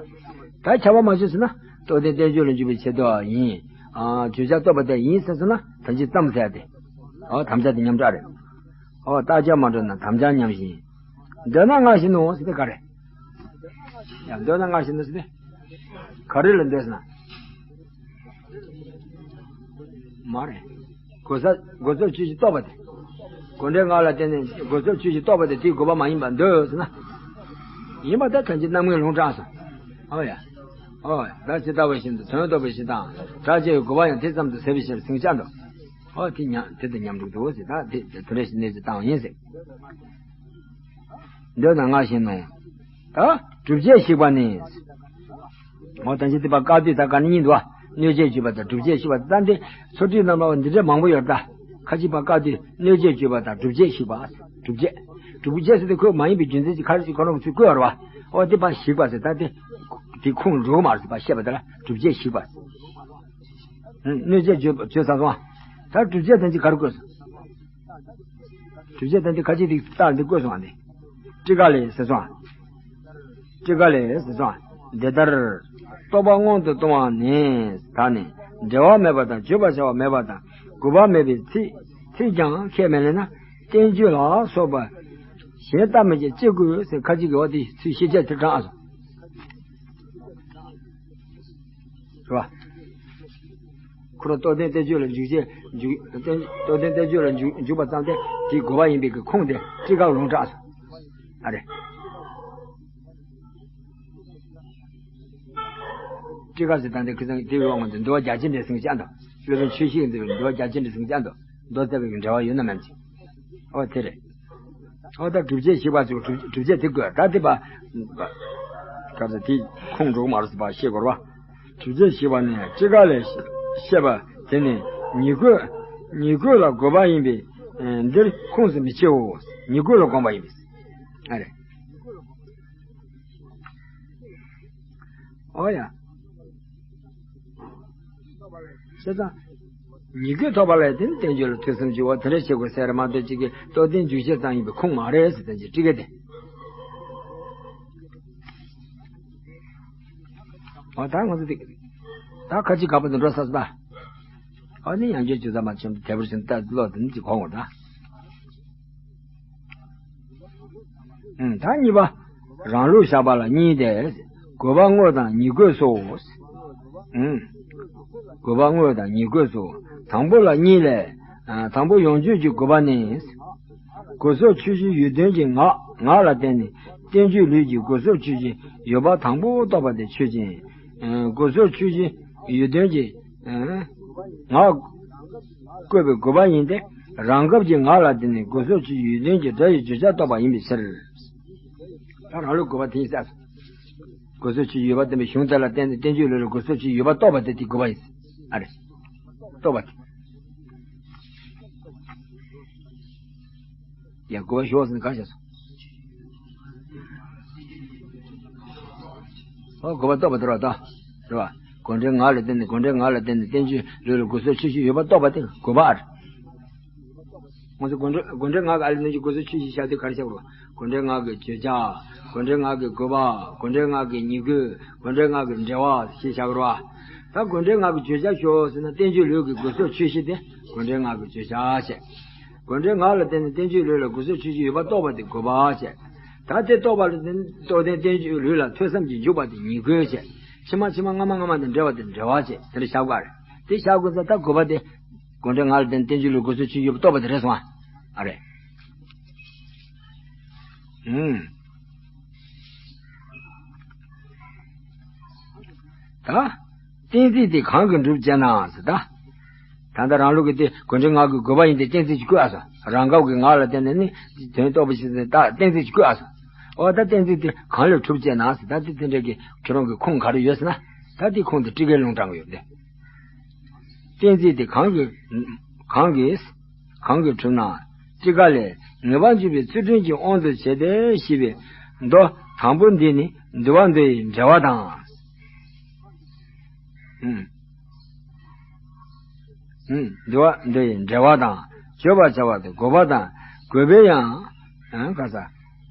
ད་ཁྱབ་པ་མ་ཆོད་ཟེར་ན་རྟོགས་ལྡན་བསྟན་བཅོས་ལ་འཇུག་པའི་ཆེད་དུ་ཡིན། ཨ་བརྗོད་བྱ་རྟོགས་པ་དེ་ཡིན་ཟེར་སོང་ན་ད་ཅི་ཙམ་ཟེར་ཏེ། ཨོ་དམ་བཅའ་དེ་ཉམས་འདྲ་རེད། ཨོ་རྟགས་ཁྱབ་མ་གྲུབ་ན་དམ་བཅའ་ཉམས་ཤིང་། འདོད་ན་སྔར་བཞིན་ནོ་ཟེར་ཏེ་ག་རེ། ཡང་འདོད་ན་སྔར་བཞིན་ནོ་ཟེར་ཏེ། ག་རེ་ལ་འདོད་ཟེར་ན། མ་རེད། དགོས་ས་དགོས་ཟོན་ཆོས་ཅན་རྟོགས་པ་དེ། དགོས་འབྲེལ་ངག་ལ་བརྟེན་ནས་དགོས་ཟོན་ཆོས་ཅན་རྟོགས་པ་དེ་དེའི་དགོས་པ་མ་ཡིན་པར་འདོད་ཟེར་ན། ཡིན་པ་ད་ཐམས་ཅད་རྣམ་ངེས་ལུང་དྲངས་སོང་། ཨོ་ཡ། ཨོ་ཡ། ད་ཇི་ལྟ་བ་བཞིན་དུ་དོན་རྟོགས་པའི་ཕྱིར་དང་། སྒྲ་སྦྱར་བའི་དགོས་པ་ཡང་དེ་ཙམ་དུ་ཟད་པའི་ཕྱིར་ཟིང་ཆ་འགྲོ། ཨོ་དེ་ཉམས་དེ་དང་ཉམས་འགྲོ་འདུག་ཟེར། ད་དེ་དེ་འདྲ་ཞིག་གནས་ཚུལ་བཏང་ཡིན་ཟེར། འདོད་ན་སྔར་བཞིན་ནོ། ད་སྒྲུབ་བྱེད་ཞིག་པ་ནི། འོ་ད་ཅི་དེ་པ་བཀག་དུས་ད་ག་ནི་གཉིས་འདུག་བ། གནོད་བྱེད་བརྗོད་པ་དང་སྒྲུབ་བྱེད་ཞིག་པ་ད་འདི་ཚོ་ཁྲིད་རྣམས་ལ་འདི་འདྲ་མང་པོ་ཡོད་ད། ཁ་ཅིག་པ་བཀག་དུས་གནོད་བྱེད་བརྗོད་པ་དང་སྒྲུབ་བྱེད་ཞིག་པ། སྒྲུབ་བྱེད། སྒྲུབ་བྱེད་ཟེར་དུས་ཁོས་མ་ཡིན་པའི་རྒྱུ་མཚན་ཅིག་ཁ་ཅིག་ཁོ་རང་གིས་ཚུར་བཀོད་ཡོད་རེད་བ། འོ་དེ་པ་ཞིག་པ་ཟེར་ད་དེ། དེ་ཁུངས་འགྲོ་གི་མ་རེད་ཟེར་པ་བཤད་པ་དེ་ལ་སྒྲུབ་བྱེད་ཞིག་པ། གནོད་བྱེད་བརྗོད་བརྗོད་ཚར་སོང་བ། ད་སྒྲུབ་བྱེད་དང་ཅིག་ག་རེ་བཀོད་སོང་། བསྒྲུབ་བྱ་དང་དེ་ཁ་ཅིག་དེ་རྟགས་འདི་བཀོད་སོང་བ་ནི། ཊཱི་ཀ་ལས་ཟེར་སོང་། ཊཱི་ཀ་ལས་ཟེར་སོང་། འདི་ལྟར། རྟོག་པ་སྔོན་དུ་གཏོང་བ་ནི། ད་ནི། འབྲེལ་བ་མེད་པ་དང་བརྗོད་པར་བྱ་བ་མེད་པ་དང་དགོས་པ་མེད་པའི་ཚིག་ཚིག་ཀྱང་ཁས་མི་ལེན་ན། བསྟན་བཅོས་ལ་སོགས་པ་གཞན་ལྟ་མི་བྱེད་ཅེས་དགོས་ཟེར་ཁ་ཅིག་གིས་འོ་དེ་ཚུལ་ཤེས་བྱ་དེ་དྲངས་སོང་། རེད་བ། ཁོ་རང་རྟོགས་ལྡན་བསྟན་བཅོས་ལ་འཇུག་བྱེད་འཇུག་རྟོགས་ལྡན་བསྟན་བཅོས་ལ་འཇུག་འཇུག་པ་ཙམ་སྟེ་དེའི་དགོས་པ་ཡིན་པའི་གི་ཁུངས་དེ་ཊཱི་ཀ་ལུང་དྲངས་སོང་། ཨ་རེ། ཊཱི་ཀ་ཟེར་སྟངས་དེ་ཁི་སང་དེའི་འོག་ནས་འདུལ་བ་རྒྱ་ཆེར་འགྲེལ་ཟེར་མཁན་ཅིག་ཨ་འདུག་སློབ་དཔོན་ཆོས་བཤེས་ཀྱིས་མཛད་པའི་འདུལ་བ་རྒྱ་ཆེར་འགྲེལ་ཟེར་མཁན་ཅིག་ཨ་འདུག་མདོ་རྩ་བའི་འབྲེལ་བ་ཡོད་ན་མེད་ཅིག་ཨོ་དེ་རེད། ཨོ་ད་སྒྲུབ་བྱེད་ཞིག་པ་ཚོས་སྒྲུབ་སྒྲུབ་བྱེད་དེ་དགོས་ད་དེ་པ། ག་ཚོད་དེ་ཁུངས་འགྲོ་གི་མ་རེད་ཟེར་བ་ཤེས་དགོས་རེད་བ། སྒྲུབ་བྱེད་ཞིག་པ་ནི་ཊཱི་ཀ་ལས་བཤད་པ་དེ་ནི་ཉིད་དགོས། ཉིད་དགོས་ལ་དགོས་པ་ཡིན་པས་འདིར་ཁུངས་སུ་མི་ཆེའོ། ཉིད་དགོས་ལ་དགོངས་པ་ཡིན་པས། ཨ་རེ། ཨོ་ཡ། བྱས་ཙང་། ཉིད་དགོས་ཐོབ་པ་ལ་དེ་ནི་བསྟན་བཅོས་ལ་ཐོས་བསམ་བྱེད་པ་དེ་འདྲ་བྱེད་དགོས་ཟེར་མ་གཏོགས་གཅིག་གིས་རྟོགས་ལྡན་འཇུག་བྱེད་ཙམ་ཡིན་པའི་ཁུངས་མ་རེད་ཟེར་དོན་གྱི་ཊཱི་ཀ་དེ། ཨོ་ད་ང་ཚོ་དེ། ད་ཁ་ཅིག་ག་པ་དུ་འགྲོ་ས་སོང་ད། ཨོ་ནི་ཡང་བསྐྱར་བྱུང་ཙམ་མ་བྱུང་དེ་བར་བྱུང་ད་ལོག་དེ་ནི་ཅིག་གོ་ངོ་ད། ཨུམ། ད་གཉིས་པ། རང་ལུགས་བཞག་པ་ལ་གཉིས་ཏེ། དགོས་པ་དངོས་དང་ཉིད་དགོས་སོ། ཨུམ། དགོས་པ་དངོས་དང་ཉིད་དགོས་སོ། དང་པོ་ལ་གཉིས་ལས། ཨ། དང་པོ་ཡོངས་གཅོད་ཀྱི་དགོས་པ་ནི། དགོས་སོགས་ཆོས་ཅན་ཡུལ་དོན་གྱི་ངག་ངག་ལ་བརྟེན་ནས་བསྟན་བཅོས་ལུས་ཀྱི་དགོས་སོགས་ཆོས་ཅན་ཡོད་པ་དང་པོ་རྟོགས་པ་དེ་ཆོས་ཅན། ཨ། དགོས་སོགས་ཆོས་ཅན་ཡུལ་དོན་གྱི། ཨ། ངག་བཀོད་པའི་དགོས་པ་ཡིན་ཏེ། རང་སྐབས་ཀྱི་ངག་ལ་བརྟེན་ནས་དགོས་སོགས་ཆོས་ཅན་ཡུལ་དོན་གྱི་སྒྲ་ཡི་བརྗོད་བྱ་རྟོགས་པ་ཡིན་པའི་ཕྱིར། ད་རང་ལུགས་དགོས་པ་དེ་ཡིན་ས། དགོས་སོགས་ཆོས་ཅན་ཡོད་པ་བསྟན་པའི་གཞུང་དེ་ལ་བརྟེན་ནས་བསྟན་བཅོས་ལུས་ལ་དགོས་སོགས་ཆོས་ཅན་ཡོད་པ་རྟོགས་པ་དེ་དེའི་དགོས་པ་ཡིན། ཨ་རེ། རྟོགས་པ་དེ། ཡང་དགོས་པ་ཞོག་ཟེར་ནས་ག་རེ་བྱས་སོང་། ཨོ་དགོས་པ་རྟོགས་པ་དེ་རེད་ད། རེད་བ། དགོས་འབྲེལ་ངག་ལ་བརྟེན་ནས་དགོས་འབྲེལ་ངག་ལ་བརྟེན་ནས་བསྟན་བཅོས་ལུས་ལ་དགོས་སོགས་ཆོས་ཅན་ཡོད་པ་རྟོགས་པ་དེ་དགོས་པ་ཨ་རེད། ང་ཚོ་དགོས་འབྲེལ་དགོས་འབྲེལ་ངག་གི་ཨ་ལས་ནང་བཞིན་དགོས་སོགས་ཆོས་ཅན་བཞག་དུས་ག་རེ་བྱ་དགོས་རེད། དགོས་འབྲེལ་ངག་གི་བརྗོད་བྱ། དགོས་འབྲེལ་ངག་གི་དགོས་པ། དགོས་འབྲེལ་ངག་གི་ཉིད་དགོས། དགོས་འབྲེལ་ངག་གི་འབྲེལ་བ་ཞེས་བྱ་དགོས་རེད་བ། ད་དགོས་འབྲེལ་ངག་གི་བརྗོད་བྱ་ཞོག་ཟེར་ན་བསྟན་བཅོས་ལུས་ཀྱི་དགོས་སོགས་ཆོས་ཅན་དེ་དགོས་འབྲེལ་ངག་གི་བརྗོད་བྱ་བྱས། དགོས་འབྲེལ་ངག་ལ་བརྟེན་ནས་བསྟན་བཅོས་ལུས་ལ་དགོས་སོགས་ཆོས་ཅན་ཡོད་པ་རྟོགས་པ་དེ་དགོས་པ་བྱས། ད་དེ་རྟོགས་པ་ལ་བརྟེན་རྟོགས་ལྡན་བསྟན་བཅོས་ལུས་ལ་ཐོས་བསམ་གྱིས་འཇུག་པ་དེ་ཉིད་དགོས་བྱས། ཕྱི་མ་ཕྱི་མ་སྔ་མ་སྔ་མ་དང་འབྲེལ་བ་དེ་འབྲེལ་བ་བྱས་དེ་འདྲ་བཞག་པ་རེད། དེ་བཞག་དགོས་ཙང་ད་དགོས་པ་དེ། དགོས་འབྲེལ་ངག་ལ་བརྟེན་བསྟན་བཅོས་ལུས་དགོས་སོགས་ཆོས་ཅན་ཡོད་པ་རྟོགས་པ་དེ་རེད་སོང་ཨ། ཨ་རེད། ཨུམ། ད། གཏན་ཚིགས་དེ་གང་གིས་འགྲུབ་ཅེ་ན་ཟེར་ད། ད་ལྟ་རང་ལུགས་ཀྱི་དེ་དགོས་འབྲེལ་ངག་གི་དགོས་པ་ཡིན་ཏེ་གཏན་ཚིགས་ཀྱིས་བཀོད་ཨ་སོ། རང་སྐབས་ཀྱི་ངག་ལ་བརྟེན་ནས་ནི་དོན་རྟོགས་པ་ཞིག་ཟེར་ད་གཏན་ཚིགས་ཀྱིས་བཀོད་ཨ་སོ། འོ་ད་གཏན་ཚིགས་དེ་གང་ལས་གྲུབ་ཅེ་ན་ཟེར་ད་དེ་དེ་འདྲ་གི་ཁྱོད་རང་གི་ཁུངས་ག་རེ་ཡོད་ཟེར་ན། ད་དེ་ཁུངས་དེ་ཊཱི་ཀའི་ལུང་དྲངས་ཀྱི་ཡོད་དེ། གཏན་ཚིགས་དེ་གང་གིས་གང་གིས་གང་གིས་གྲུབ་ན། ཊཱི་ཀ་ལས་ངེས་པར་འབྱུང་བའི་ཚུལ་ཁྲིམས་ཀྱི་དབང་དུ་བྱས་ཏེ་ཞེས་པའི་མདོ་དང་པོ་འདི་ནི་འདུལ་བ་མདོ་ཡི་འགྲེལ་བ་དང་། ཨུམ། ཨུམ། འདུལ་བ་མདོ་ཡི་འགྲེལ་བ་དང་བརྗོད་པར་བྱ་བ་དེ་དགོས་པ་དང་དགོས་པའི་ཡང་། ཨ། ག་ས།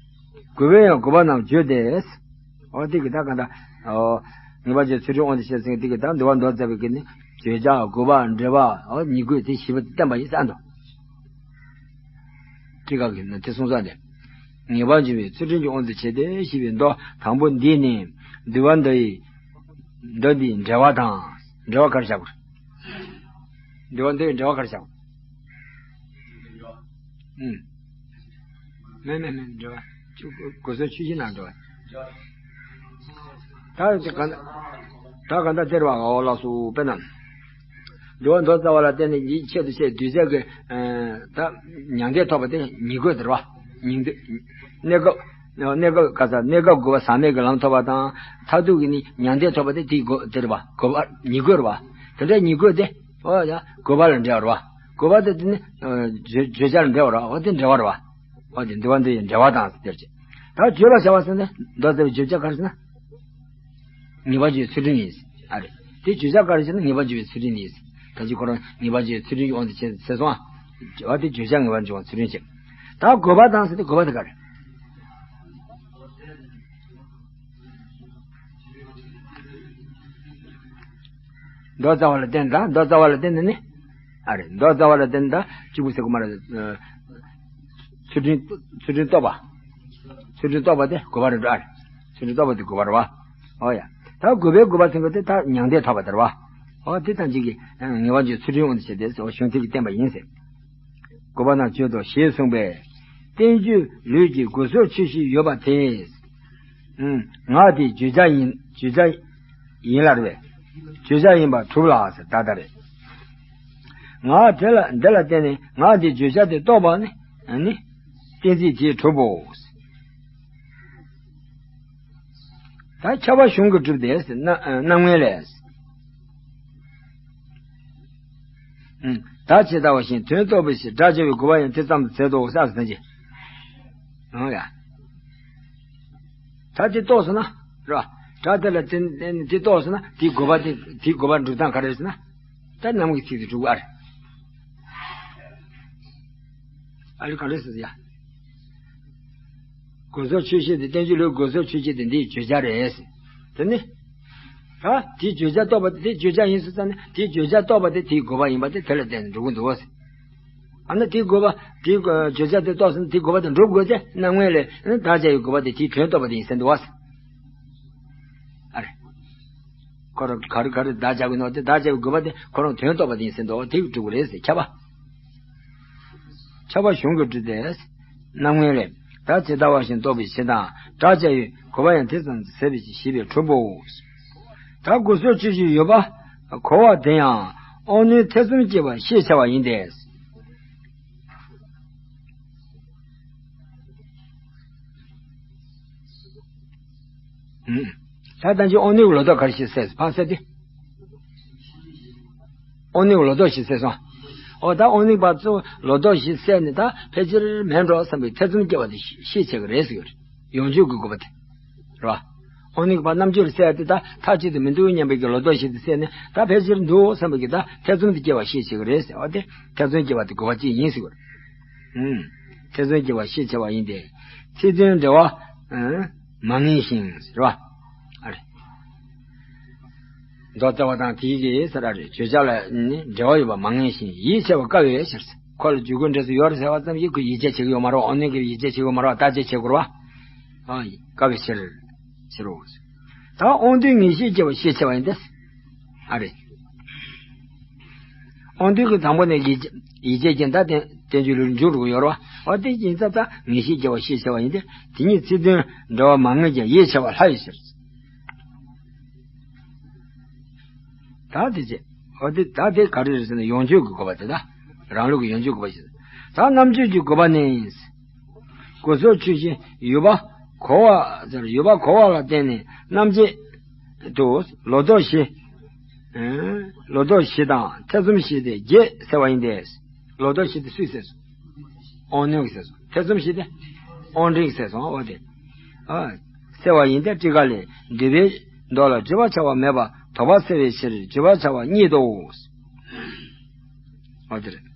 དགོས་པའི་ཡང་དགོས་པ་རྣམས་བརྗོད་དེ། འོ་དེ་གི་ད་ག་ད། འོ། ངེས་པར་འབྱུང་བའི་ཚུལ་ཁྲིམས་དབང་དུ་བྱས་ཟེར་དེ་གི་ད་འདུལ་བ་མདོ་རྩ་བའི་གི་ནི་བརྗོད་བྱ་དགོས་པ་འབྲེལ་བ་འོ་ཉིད་དགོས་དེ་ཞེས་པ་དེ་བསྟན་པ་ཡིན་ས་འདུག་ཊཱི་ཀ་གི་ནི་དེ་གསུངས་ས་ནས། ངེས་པར་འབྱུང་བའི་ཚུལ་ཁྲིམས་ཀྱི་དབང་དུ་བྱས་ཏེ་ཞེས་པའི་མདོ་དང་པོ་འདི་ནི་འདུལ་བ་མདོ་ཡི་མདོ་འདིའི་འགྲེལ་བ་དང་འགྲེལ་བ་ག་རེ་བྱ་དགོས། འདུལ་བ་མདོ་ཡི་འགྲེལ་བ་ག་རེ་བྱ་དགོས། ཨུམ། མེད་མེད་མེད་འགྲེལ་བ། ཆུ་དགོས་སོགས་ཆོས་ཅན་ནང་འགྲེལ་བ། ད་དེ་ག་ད་ག་ད་དེར་བ་འོ་ལགས་སོ་དཔེར་ན། འདུལ་བ་མདོ་རྩ་བ་ལ་བརྟེན་ནས་ཡིད་ཆེད་དུ་བྱས་གདུལ་བྱ་གི་ད་མྱང་འདས་ཐོབ་པ་དེ་ཉིད་དགོས་དེར་བ། ཉིད་དུ་གནས་སྐབས་གནས་སྐབས་ག་ས་གནས་སྐབས་དགོས་པ་ཟག་མེད་ཀྱི་ལམ་ཐོབ་པ་དང་མཐར་ཐུག་གི་ནི་མྱང་འདས་ཐོབ་པ་དེ་དེའི་དགོས་དེར་བ་དགོས་པ་ཉིད་དགོས་རེད་བ། དེ་འདྲའི་ཉིད་དགོས་དེ། ཨོ་ཡ། དགོས་པ་ལ་འབྲེལ་བ་རེད་བ། དགོས་པ་དེ་དེ་ནི། ཨ། བརྗོད་བརྗོད་བྱ་ལ་འབྲེལ་བ་རེད་བ། ཨོ་དེ་འབྲེལ་བ་རེད་བ། ཨོ་དེ་འདུལ་བ་མདོ་ཡི་འབྲེལ་བ་དང་ཟེར་ཅིག་ད་བརྗོད་པར་བྱ་བ་ཟེར་ན་མདོ་རྩ་བའི་བརྗོད་བྱ་ག་རེ་ཟེར་ན། ངེས་པར་འབྱུང་བའི་ཚུལ་ཁྲིམས་ཡིན། ཨ་རེ། དེ་བརྗོད་བྱ་ག་རེ་ཟེར་ན་ངེས་པར་འབྱུང་བའི་ཚུལ་ཁྲིམས་ཡིན། ད་ཅི་ཁོ་རང་ངེས་པར་འབྱུང་བའི་ཚུལ་ཁྲིམས་ཀྱི་དབང་དུ་བྱས་ཟེར་སོང་ཨ། འོ་དེ་བརྗོད་བྱ་ངེས་པར་འབྱུང་བའི་ཚུལ་ཁྲིམས་བྱེད། ད་དགོས་པ་དང་ཟེར་ཏེ་དགོས་པ་དེ་ག་རེད། མདོ་རྩ་བ་ལ་བརྟེན་ད་མདོ་རྩ་བ་ལ་བརྟེན་ནས་ནི། ཨ་རེད། མདོ་རྩ་བ་ལ་བརྟེན་ད་གཅིག་པུ་ཟེར་དགོས་མ་རེད། ཚུལ་ཁྲིམས་ཚུལ་ཁྲིམས་རྟོགས་པ། ཚུལ་ཁྲིམས་རྟོགས་པ་དེ་དགོས་པ་རེད་འགྲོ། ཨ་རེད། ཚུལ་ཁྲིམས་རྟོགས་པ་དེ་དགོས་པ་རེད་བ། ཨོ་ཡ། ད་དགོས་པའི་དགོས་པ་ཚིག་གི་དེ་ད་མྱང་འདས་ཐོབ་པ་དེ་རེད་བ། ཨོ་དེ་ལྟར་གཅིག་གིས་ངེས་པ་འབྱུང་ཚུལ་ཁྲིམས་དབང་དུ་བྱས་ཏེ་གཞུང་ཐིག་གིས་བསྟན་པ་ཡིན་ཟེར། དགོས་པ་རྣམས་བརྗོད་དོ་ཞེས་གསུངས་པས། བསྟན་བཅོས་ལུས་ཀྱི་དགོས་ཟོག་ཆོས་བཞི་ཡོད་པ་དེས། ཨུམ། ངག་དེ་བརྗོད་བྱ་ཡིན་བརྗོད་བྱ་ཡིན་ལ་རེད་པས། བརྗོད་བྱ་ཡིན་པ་གྲུབ་ལ་ཟེར་ད་ལྟ་རེད། ངག་དེ་ལ་འདི་ལ་བརྟེན་ནས་ངག་དེ་བརྗོད་བྱ་དེ་རྟོགས་པ་ནི་ནི། གཏན་ཚིགས་དེས་གྲུབ་བོ། ད་ཁྱབ་པ་གཞུང་གིས་གྲུབ་སྟེ་རྣམ་ངེས་ལས། ད་ཇི་ལྟ་བ་བཞིན་དོན་རྟོགས་པའི་ཕྱིར་དགྲ་བཅོམ་པའི་དགོས་པ་ཡང་དེ་ཙམ་དུ་ཟད་དོ་ཟེར་ཟེར་གྱི། འོ་ཡ། ད་དེ་རྟོགས་སོང་ན། རེད་བ། དགྲ་དེ་ལ་དེ་དེ་རྟོགས་སོང་ན་དེའི་དགོས་པ་དེ་དེའི་དགོས་པ་འགྲུབ་སྟངས་ག་རེ་རེད་ཟེར་ན། ད་རྣམ་ངེས་ཀྱི་ཚིག་དེ་གྲུབ་ཀྱི་ཨ་རེད། ཨ་རེ་ག་རེ་ཟེར་ཡ། དགོས་ཟོག་ཆོས་བཞི་དེ་བསྟན་བཅོས་ལུས་དགོས་ཟོག་ཆོས་བཞི་དེ་འདིའི་བརྗོད་བྱ་རེད། དེ་ནི། ད་དེའི་བརྗོད་བྱ་རྟོགས་པ་དེ་བརྗོད་བྱ་ཡིན་ཟེར་ཙང་ནས་དེའི་བརྗོད་བྱ་རྟོགས་པ་དེ་དེའི་དགོས་པ་ཡིན་པ་དེ་དེ་ལ་བརྟེན་ནས་འགྲོ་གི་འདུག་ཨ་ནི་དེའི་དགོས་པ་དེའི་བརྗོད་བྱ་དེ་རྟོགས་ཟེར་ན་དེའི་དགོས་པ་དེ་འགྲུབ་དགོས་ཚེ་རྣམ་ངེས་ལས་ནི་བདག་ཅག་གི་དགོས་པ་དེ་དེའི་དོན་རྟོགས་པ་དེ་ཡིན་ཟེར་འདུག་ཨ། ཨ་རེ། ཁོ་རང་ག་རེ་ག་རེ་བདག་ཅག་གི་ནོ་དེ་བདག་ཅག་གི་དགོས་པ་དེ་ཁོ་རང་དོན་རྟོགས་པ་དེ་ཡིན་ཟེར་འདུག་དེ་གི་གྲུབ་ཀྱི་རེད་ཟེར་ཁྱབ་པ། ཁྱབ་པ་གཞུང་གིས་གྲུབ་སྟེ། རྣམ་ངེས་ལས། ད་ཇི་ལྟ་བ་བཞིན་རྟོགས་པའི་ཕྱིར་དང་དགྲ་བཅོམ་པའི་དགོས་པ་ཡང་དེ་ཙམ་དུ་ཟད་པའི་ཕྱིར་ཞེས་པས་གྲུབ་བོ། ད་དགོས་ཟོག་ཆོས་བཞི་ཡོད་པ་གོ་བ་དེ་ཡང་དབང་རྣོན་ཐེ་ཚོམ་སྐྱེ་བ་ཞེས་བྱ་བ་ཡིན་ཏེ། ད་ལྟ་ཅི་དབང་རྣོན་གྱི་ལོ་ཏོག་ག་རེ་ཞིག་བསལ་ཕར་བསལ་ཏེ། དབང་རྣོན་གྱི་ལོ་ཏོག་ཞིག་བསལ་སོང་། འོ་ད་དབང་རྣོན་པ་ཚོ་ལོ་ཏོག་ཞིག་བསལ་ནས་ད་ཕལ་ཆེར་མེད་འགྲོ་བསམ་པའི་ཐེ་ཚོམ་སྐྱེ་བ་དེ་ཤེས་བྱེད་ཀྱི་རེད་ཟེར་གྱི་རེད། ཡོངས་གཅོད་ཀྱི་དགོས་པ་དེ། རེད་བ། དབང་རྣོན་པ་རྣམ་དཔྱོད་ལ་བསལ་ཏེ་ད་མཐའ་གཅིག་ཏུ་མི་འདུག་སྙམ་པའི་གི་ལོ་ཏོག་ཞིག་ཏུ་བསལ་ནས་ད་ཕལ་ཆེར་འདུག་བསམ་པའི་གི་ད་ཐེ་ཚོམ་དེ་སྐྱེ་བ་ཤེས་བྱེད་ཀྱི་རེད་ཟེར་བ་དེ་ཐེ་ཚོམ་སྐྱེ་བ་དེ་དགོས་པ་གཅིག་ཡིན་ཟེར་གྱི་རེད། ཨུམ། ཐེ་ཚོམ་སྐྱེ་བ་ཤེས་བྱ་བ་ཡིན་ཏེ། ཚིག་དོན་འབྲེལ་བ། ཨུམ། མ་ངེས་ཤིང་ཟེར་བ། ཨ་རེ། མདོ་རྩ་བ་དང་དེའི་གི་ས་ར་རེ་བརྗོད་བྱ་ལ་ནི་འབྲེལ་བ་ཡོད་པ་མ་ངེས་ཤིང་ཡིད་ཆེས་པ་དཀའ་བའི་ཕྱིར། ཁོ་ལ་འཇུག་སྒོ་འབྲས་བུ་ཡོད་རེད་ཟེར་བ་ཙམ་གྱིས་ཁོས་ཡིད་ཆེས་བྱེད་ཀྱི་ཡོད་མ་རེད། དབང་རྣོན་གྱིས་ཡིད་ཆེས་བྱེད་ཀྱི་ཡོད་མ་རེད། བརྟག་དཔྱད་བྱེད་དགོས་རེད་བ། ཨ་དཀའ་བའི་ཕྱིར། ཕྱིར་རོ། ད་དབང་རྟུལ་ངེས་ཤེས་སྐྱེ་བ་ཤེས་བྱ་བ་ཡིན་ཏེ། ཨ་རེ། དབང་རྟུལ་གྱི་དང་པོ་ནས་ཡིད་ཡིད་ཆེས་ཀྱི་ད་བསྟན་བསྟན་བཅོས་ལུགས་འཇུག་རུ་ཡོད་རེད་བ། འོ་དེ་ཡིན་ཙང་ད་ངེས་ཤེས་སྐྱེ་བ་ཤེས་བྱ་བ་ཡིན་ཏེ། དེ་གཉིས་ཚིག་དོན་འབྲེལ་བ་མ་ངེས་ཀྱང་ཡིད་ཆེས་པ་ལྷ་ཡི་ཕྱིར། ད་དེ་བྱས། འོ་དེ་ད་དེ་ག་རེ་རེད་ཟེར་ན་ཡོངས་གཅོད་ཀྱི་དགོས་པ་དེ་ད། རང་ལུགས་ཀྱི་ཡོངས་གཅོད་དགོས་པ་ཞིག་ད་རྣམ་དཔྱོད་ཀྱི་དགོས་པ་ནི། དགོས་ཟོག་ཆོས་བཞི་ཡོད་པ་གོ་བ་ཟེར་ཡོད་པ་གོ་བ་ལ་བརྟེན་ནས་རྣམ་དཔྱོད་དུ་ལོ་ཏོག་བཞི། ཨེ། ལོ་ཏོག་བཞི་དང་ཐེ་ཚོམ་བཞི་སྟེ་བརྒྱད་བསལ་བ་ཡིན་ཏེ། ལོ་ཏོག་བཞི་དེ་སུས་བསལ་སོང་། དབང་རྣོན་གྱིས་བསལ་སོང་། ཐེ་ཚོམ་བཞི་དེ་དབང་འབྲིང་གིས་བསལ་སོང་། འོ་དེ། ཨ། བསལ་བ་ཡིན་ཏེ་ཊཱི་ཀ་ལས། འདུལ་བའི་མདོ་ལ་བརྗོད་པར་བྱ་བ་མེད་པ་དོགས་པ་སེལ་བའི་ཕྱིར་བརྗོད་པར་བྱ་བ་ཉིད་དོ། འོ་དེ་རེད།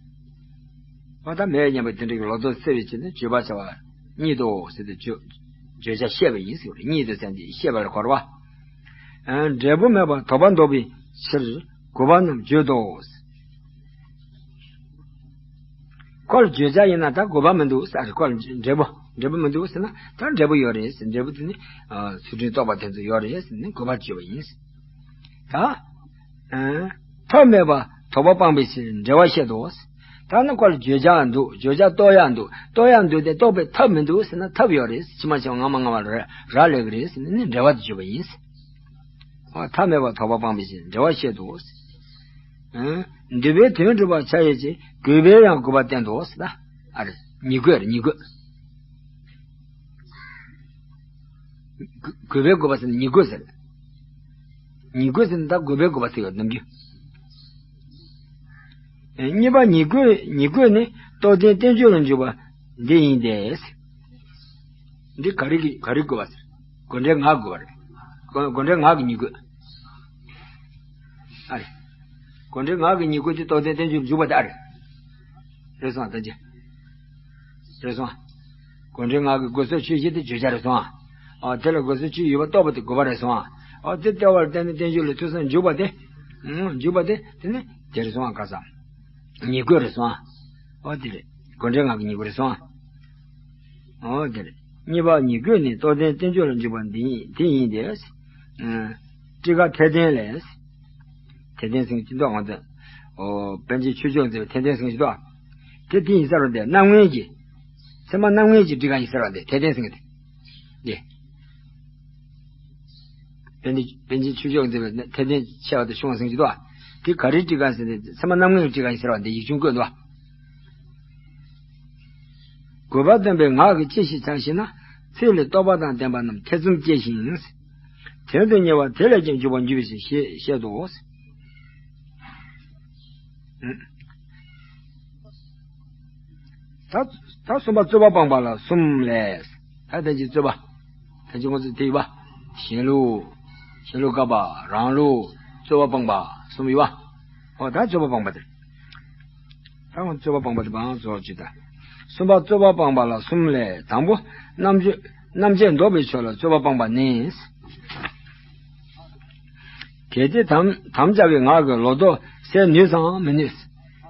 འོ་ད་མེད་སྙམ་པའི་དེ་འདྲའི་ལོ་ཏོག་སེལ་བའི་ཕྱིར་ནི་བརྗོད་པར་བྱ་བ་ཉིད་དོ་ཟེར་ཏེ་བརྗོད་བརྗོད་བྱ་བཤད་པ་ཡིན་ཟེར་བ་རེད། ཉིད་དོ་ཟེར་ཏེ་བཤད་པ་ལ་གོ་རེད་བ། ཨ། འབྲས་བུ་མེད་པ་དོགས་པ་འདོགས་པའི་ཕྱིར་དགོས་པ་རྣམས་བརྗོད་དོ། ཁོ་ལ་བརྗོད་བྱ་ཡིན་ན་ད་དགོས་པ་མི་འདུག་ཟེར། ཁོ་ལ་འབྲས་བུ་འབྲས་བུ་མི་འདུག་ཟེར་ན་ད་འབྲས་བུ་ཡོད་རེད་ཟེར། འབྲས་བུ་དེ་ནི་ཨ་ཚུལ་ཁྲིམས་རྟོགས་པ་དེ་ཚོ་ཡོད་རེད་ཟེར་ནས་དགོས་པ་བརྗོད་པ་ཡིན་ཟེར། ད་ཨ་ཐབས་མེད་པ་དོགས་པ་སྤངས་པའི་ཕྱིར་འབྲེལ་བ་བཤད་དོ་ཟེར། ད་ནི་ཁོ་ལ་བརྗོད་བྱ་འདུག་བརྗོད་བྱ་རྟོགས་ཡག་འདུག་རྟོགས་ཡག་འདུག་སྟེ་རྟོགས་པའི་ཐབས་མི་འདུག་ཟེར་ན་ཐབས་ཡོད་རེད། ཕྱི་མ་ཕྱི་མ་སྔ་མ་སྔ་མ་ར་རག་ལས་ཀྱི་རེད་ཟེར་ནས་ནི་འབྲེལ་བ་དེ་བརྗོད་པ་ཡིན་ཟེར། འོ་ཐབས་མེད་པ་དོགས་པ་སྤངས་པའི་ཕྱིར་འབྲེལ་བ་བཤད་དོ། ཨ། འདུལ་བའི་དོན་སྒྲུབ་པར་བྱ་ཡོད་ཅེས་དགོས་པའི་ཡང་དགོས་པ་བསྟན་ཏོ་ཟེར་ད། ཨ་རེ། ཉིད་དགོས་རེད། ཉིད་དགོས། དགོས་པའི་དགོས་པ་ཟེར་ན་ཉིད་དགོས་ཟེར། ཉིད་དགོས་ཟེར་ན་ད་དགོས་པའི་དགོས་པ་ཟེར་ཡོད་ནམ་རྒྱུན། ཨེ། གཉིས་པ་ཉིད་དགོས་ཉིད་དགོས་ནི་རྟོགས་ལྡན་བསྟན་བཅོས་ལ་འཇུག་པ་འདི་ཡིན་ཏེ། འདི་ག་རེ་གི་ག་རེ་དགོས་པ་ཟེར། དགོས་འབྲེལ་ངག་དགོས་པ་རེད། དགོས་དགོས་འབྲེལ་ངག་གི་ཉིད་དགོས། ཨ་རེ། དགོས་འབྲེལ་ངག་གི་ཉིད་དགོས་ཀྱི་རྟོགས་ལྡན་བསྟན་བཅོས་འཇུག་པ་དེ་ཨ་རེ། རེད་སོང་ད་ཅི། རེད་སོང་། དགོས་འབྲེལ་ངག་གི་དགོས་གསལ་ཆོས་ཅན་དེ་བརྗོད་བྱ་རེད་སོང་། ཨ། དེ་ལ་དགོས་གསལ་ཆོས་ཡོད་པ་རྟོགས་པ་དེ་དགོས་པ་རེད་སོང་། ཨ། དེ་ལྟ་བུར་བརྟེན་ནས་བསྟན་བཅོས་ལ་ཐོས་བསམ་འཇུག་པ་དེ། ཨང་། འཇུག་པ་དེ་དེ་ནི་དེ་རེད་སོང་། ཁ་སང་། ཉེར་དགུ་རེད་སོང་། ཨོ་དེ་རེད། དགོས་འབྲེལ་ངག་གི་ཉེར་དགུ་རེད་སོང་། ཨོ་དེ་རེད། གཉིས་པ་ཉེར་དགུ་ནི་རྟོགས་ལྡན་བསྟན་བཅོས་ལ་འཇུག་པ་འདི་ཡིན། དེ་ཡིན་ཏེ། ཨང་། ཊཱི་ཀ་འཐད་ལྡན་ལས། འཐད་ལྡན་ཟེར་གྱི་འདུག་ང་ཚོ། ཨོ། པཎ་ཆེན་ཆོས་མཆོག་མཛད་པའི་འཐད་ལྡན་ཟེར་གྱི་འདུག་དེ་དེ་ཡིན་ས་རེད་དེ། རྣམ་ངེས་ཀྱི། ཚད་མ་རྣམ་ངེས་ཀྱི་ཊཱི་ཀ་ཡིན་ས་རེད་དེ། འཐད་ལྡན་ཟེར་གྱི་དེ། དེ། པཎ་ཆེན། པཎ་ཆེན་ཆོས་མཆོག་མཛད་པའི་འཐད་ལྡན་ཆེ་བ་དང་ཆུང་བ་ཟེར་གྱི་འདུག་དེ་ག་རེའི་ཊཱི་ཀ་ཟེར་ཏེ། ཚད་མ་རྣམ་ངེས་ཀྱི་ཊཱི་ཀ་ཡིན་ས་རེད་དེ། ཡིག་ཆུང་བཀོད་འདུག་དགོས་པ་སྟོན་པའི་ངག་གིས་ཅི་ཞིག་བྱ་ཞེ་ན། ཚིག་ལས་རྟོག་པ་དང་ལྡན་པ་རྣམས་ཐེ་ཚོམ་སྐྱེ་ཞིང་། དོན་དུ་གཉེར་བ་དེ་ལས་ཀྱང་འཇུག་པར་འགྱུར་བའི་ཕྱིར་ཞེས་བཤད་དོ། ད་ད་གསུམ་པ་རྩོད་པ་སྤངས་པ་ལ་གསུམ་ལས། ད་ལྟ་ཅིག་རྩོད་པ། ད་ཅིག་ང་ཚོ་དེ་ཡོད་པ། གཞན་ལུགས། གཞན་ལུགས་བཀག་པ། རང་ལུགས། རྩོད་པ་སྤངས་པ་གསུམ་ཡོད་པ། ཨོ་ད་རྩོད་པ་སྤངས་པ་དེ། ད་ང་རྩོད་པ་སྤངས་པ་དེ་བང་རྫོགས་ཅིག་ད། གསུམ་པ་རྩོད་པ་སྤངས་པ་ལ་གསུམ་ལས། དང་པོ། རྣམ་དཔྱོད། རྣམ་དཔྱད་ལྡོག་པའི་ཕྱོགས་ལ་རྩོད་པ་སྤངས་པ་ནི། གལ་ཏེ་དམ་དམ་བཅའ་བའི་ངག་གིས་ལོག་རྟོག་སེལ་ནུས་སམ་མི་ནུས།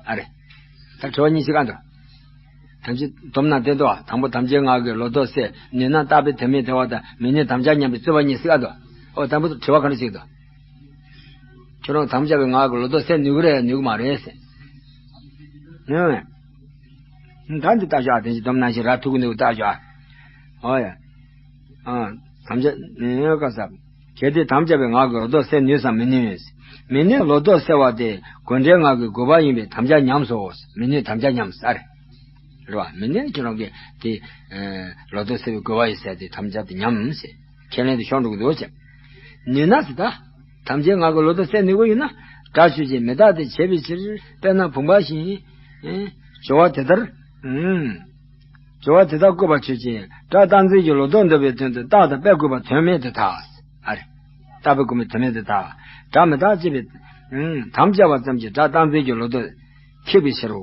ཨ་རེ། ད་དྲི་བ་གཉིས་ཤིག་ག་འདུག་དམ་བཅའ་སྡོམ་ན་བསྟན་ཏོ། དང་པོ་དམ་བཅའི་ངག་གིས་ལོག་རྟོག་སེལ་ནུས་ན་རྟག་པའི་དོན་མེད་དེ་བ་དང་། མི་ནུས་དམ་བཅའ་ཉམས་པའི་རྩོད་པ་གཉིས་ཤིག་ག་འདུག་ཨོ་དང་པོ་དྲི་བ་ག་འདྲ་ཞིག་འདུག་ཁྱོད་རང་དམ་བཅའ་བའི་ངག་གིས་ལོག་རྟོག་སེལ་ནུས་ཀྱི་རེད་ནུས་ཀྱི་མ་རེད་ཟེར། ཨང་། ད་འདི་ལྟ་ཞོག་དེ་བཞིན་སྡོམ་ནང་བཞིན་ར་ཐུག་གི་འདུག་ལྟ་ཞོག་ཨོ་ཡ། ཨང་། དམ་བཅའ་ནི་ཀ་ས། གལ་ཏེ་དམ་བཅའ་བའི་ངག་གིས་ལོག་རྟོག་སེལ་ནུས་སམ་མི་ནུས། མི་ནུས་ལོག་རྟོག་སེལ་བ་དེ་དགོས་འབྲེལ་ངག་གི་དགོས་པ་ཡིན་པས་དམ་བཅའ་ཉམས་སོ། མི་ནུས་དམ་བཅའ་ཉམས་ས་རེད། རེད་བ། མི་ནུས་ཁྱེད་རང་གིས་དེ། ཨེ། ལོག་རྟོག་སེལ་བའི་དགོས་པ་ཡིན་ཟེར་ཏེ་དམ་བཅའ་དེ་ཉམས་ཟེར། ཁས་ལེན་དེ་ཤོར་འགྲོ་གི་འདུག་ཅེས། ནུས་ན་ཟེར་ད། དམ་བཅའི་ངག་གིས་ལོག་རྟོག་སེལ་ནུས་ཀྱི་ཡོད་ན། སྒྲ་ཆོས་ཅན་མི་རྟག་སྟེ་བྱས་པའི་ཕྱིར། དཔེར་ན་བུམ་པ་བཞིན། ཨེ། སྦྱོར་བ་དེ་ལྟར། ཨུམ། སྦྱོར་བ་དེ་ལྟར་བཀོད་པ་ཆོས་ཅན། སྒྲ་རྟག་འཛིན་གྱི་ལོག་རྟོག་འདོད་པའི་དོན་དུ་རྟག་དང་དཔེ་བཀོད་པ་དོན་མེད་དུ་ཐལ། ཨ་རེ། རྟག་པའི་དགོས་མེད་དོན་མེད་དུ་ཐལ། སྒྲ་མི་རྟག་ཅེས་པའི། ཨུམ། དམ་བཅའ་བ་ཙམ་གྱིས་སྒྲ་རྟག་འཛིན་གྱི་ལོག་རྟོག་ཁེགས་པའི་ཕྱིར་རོ།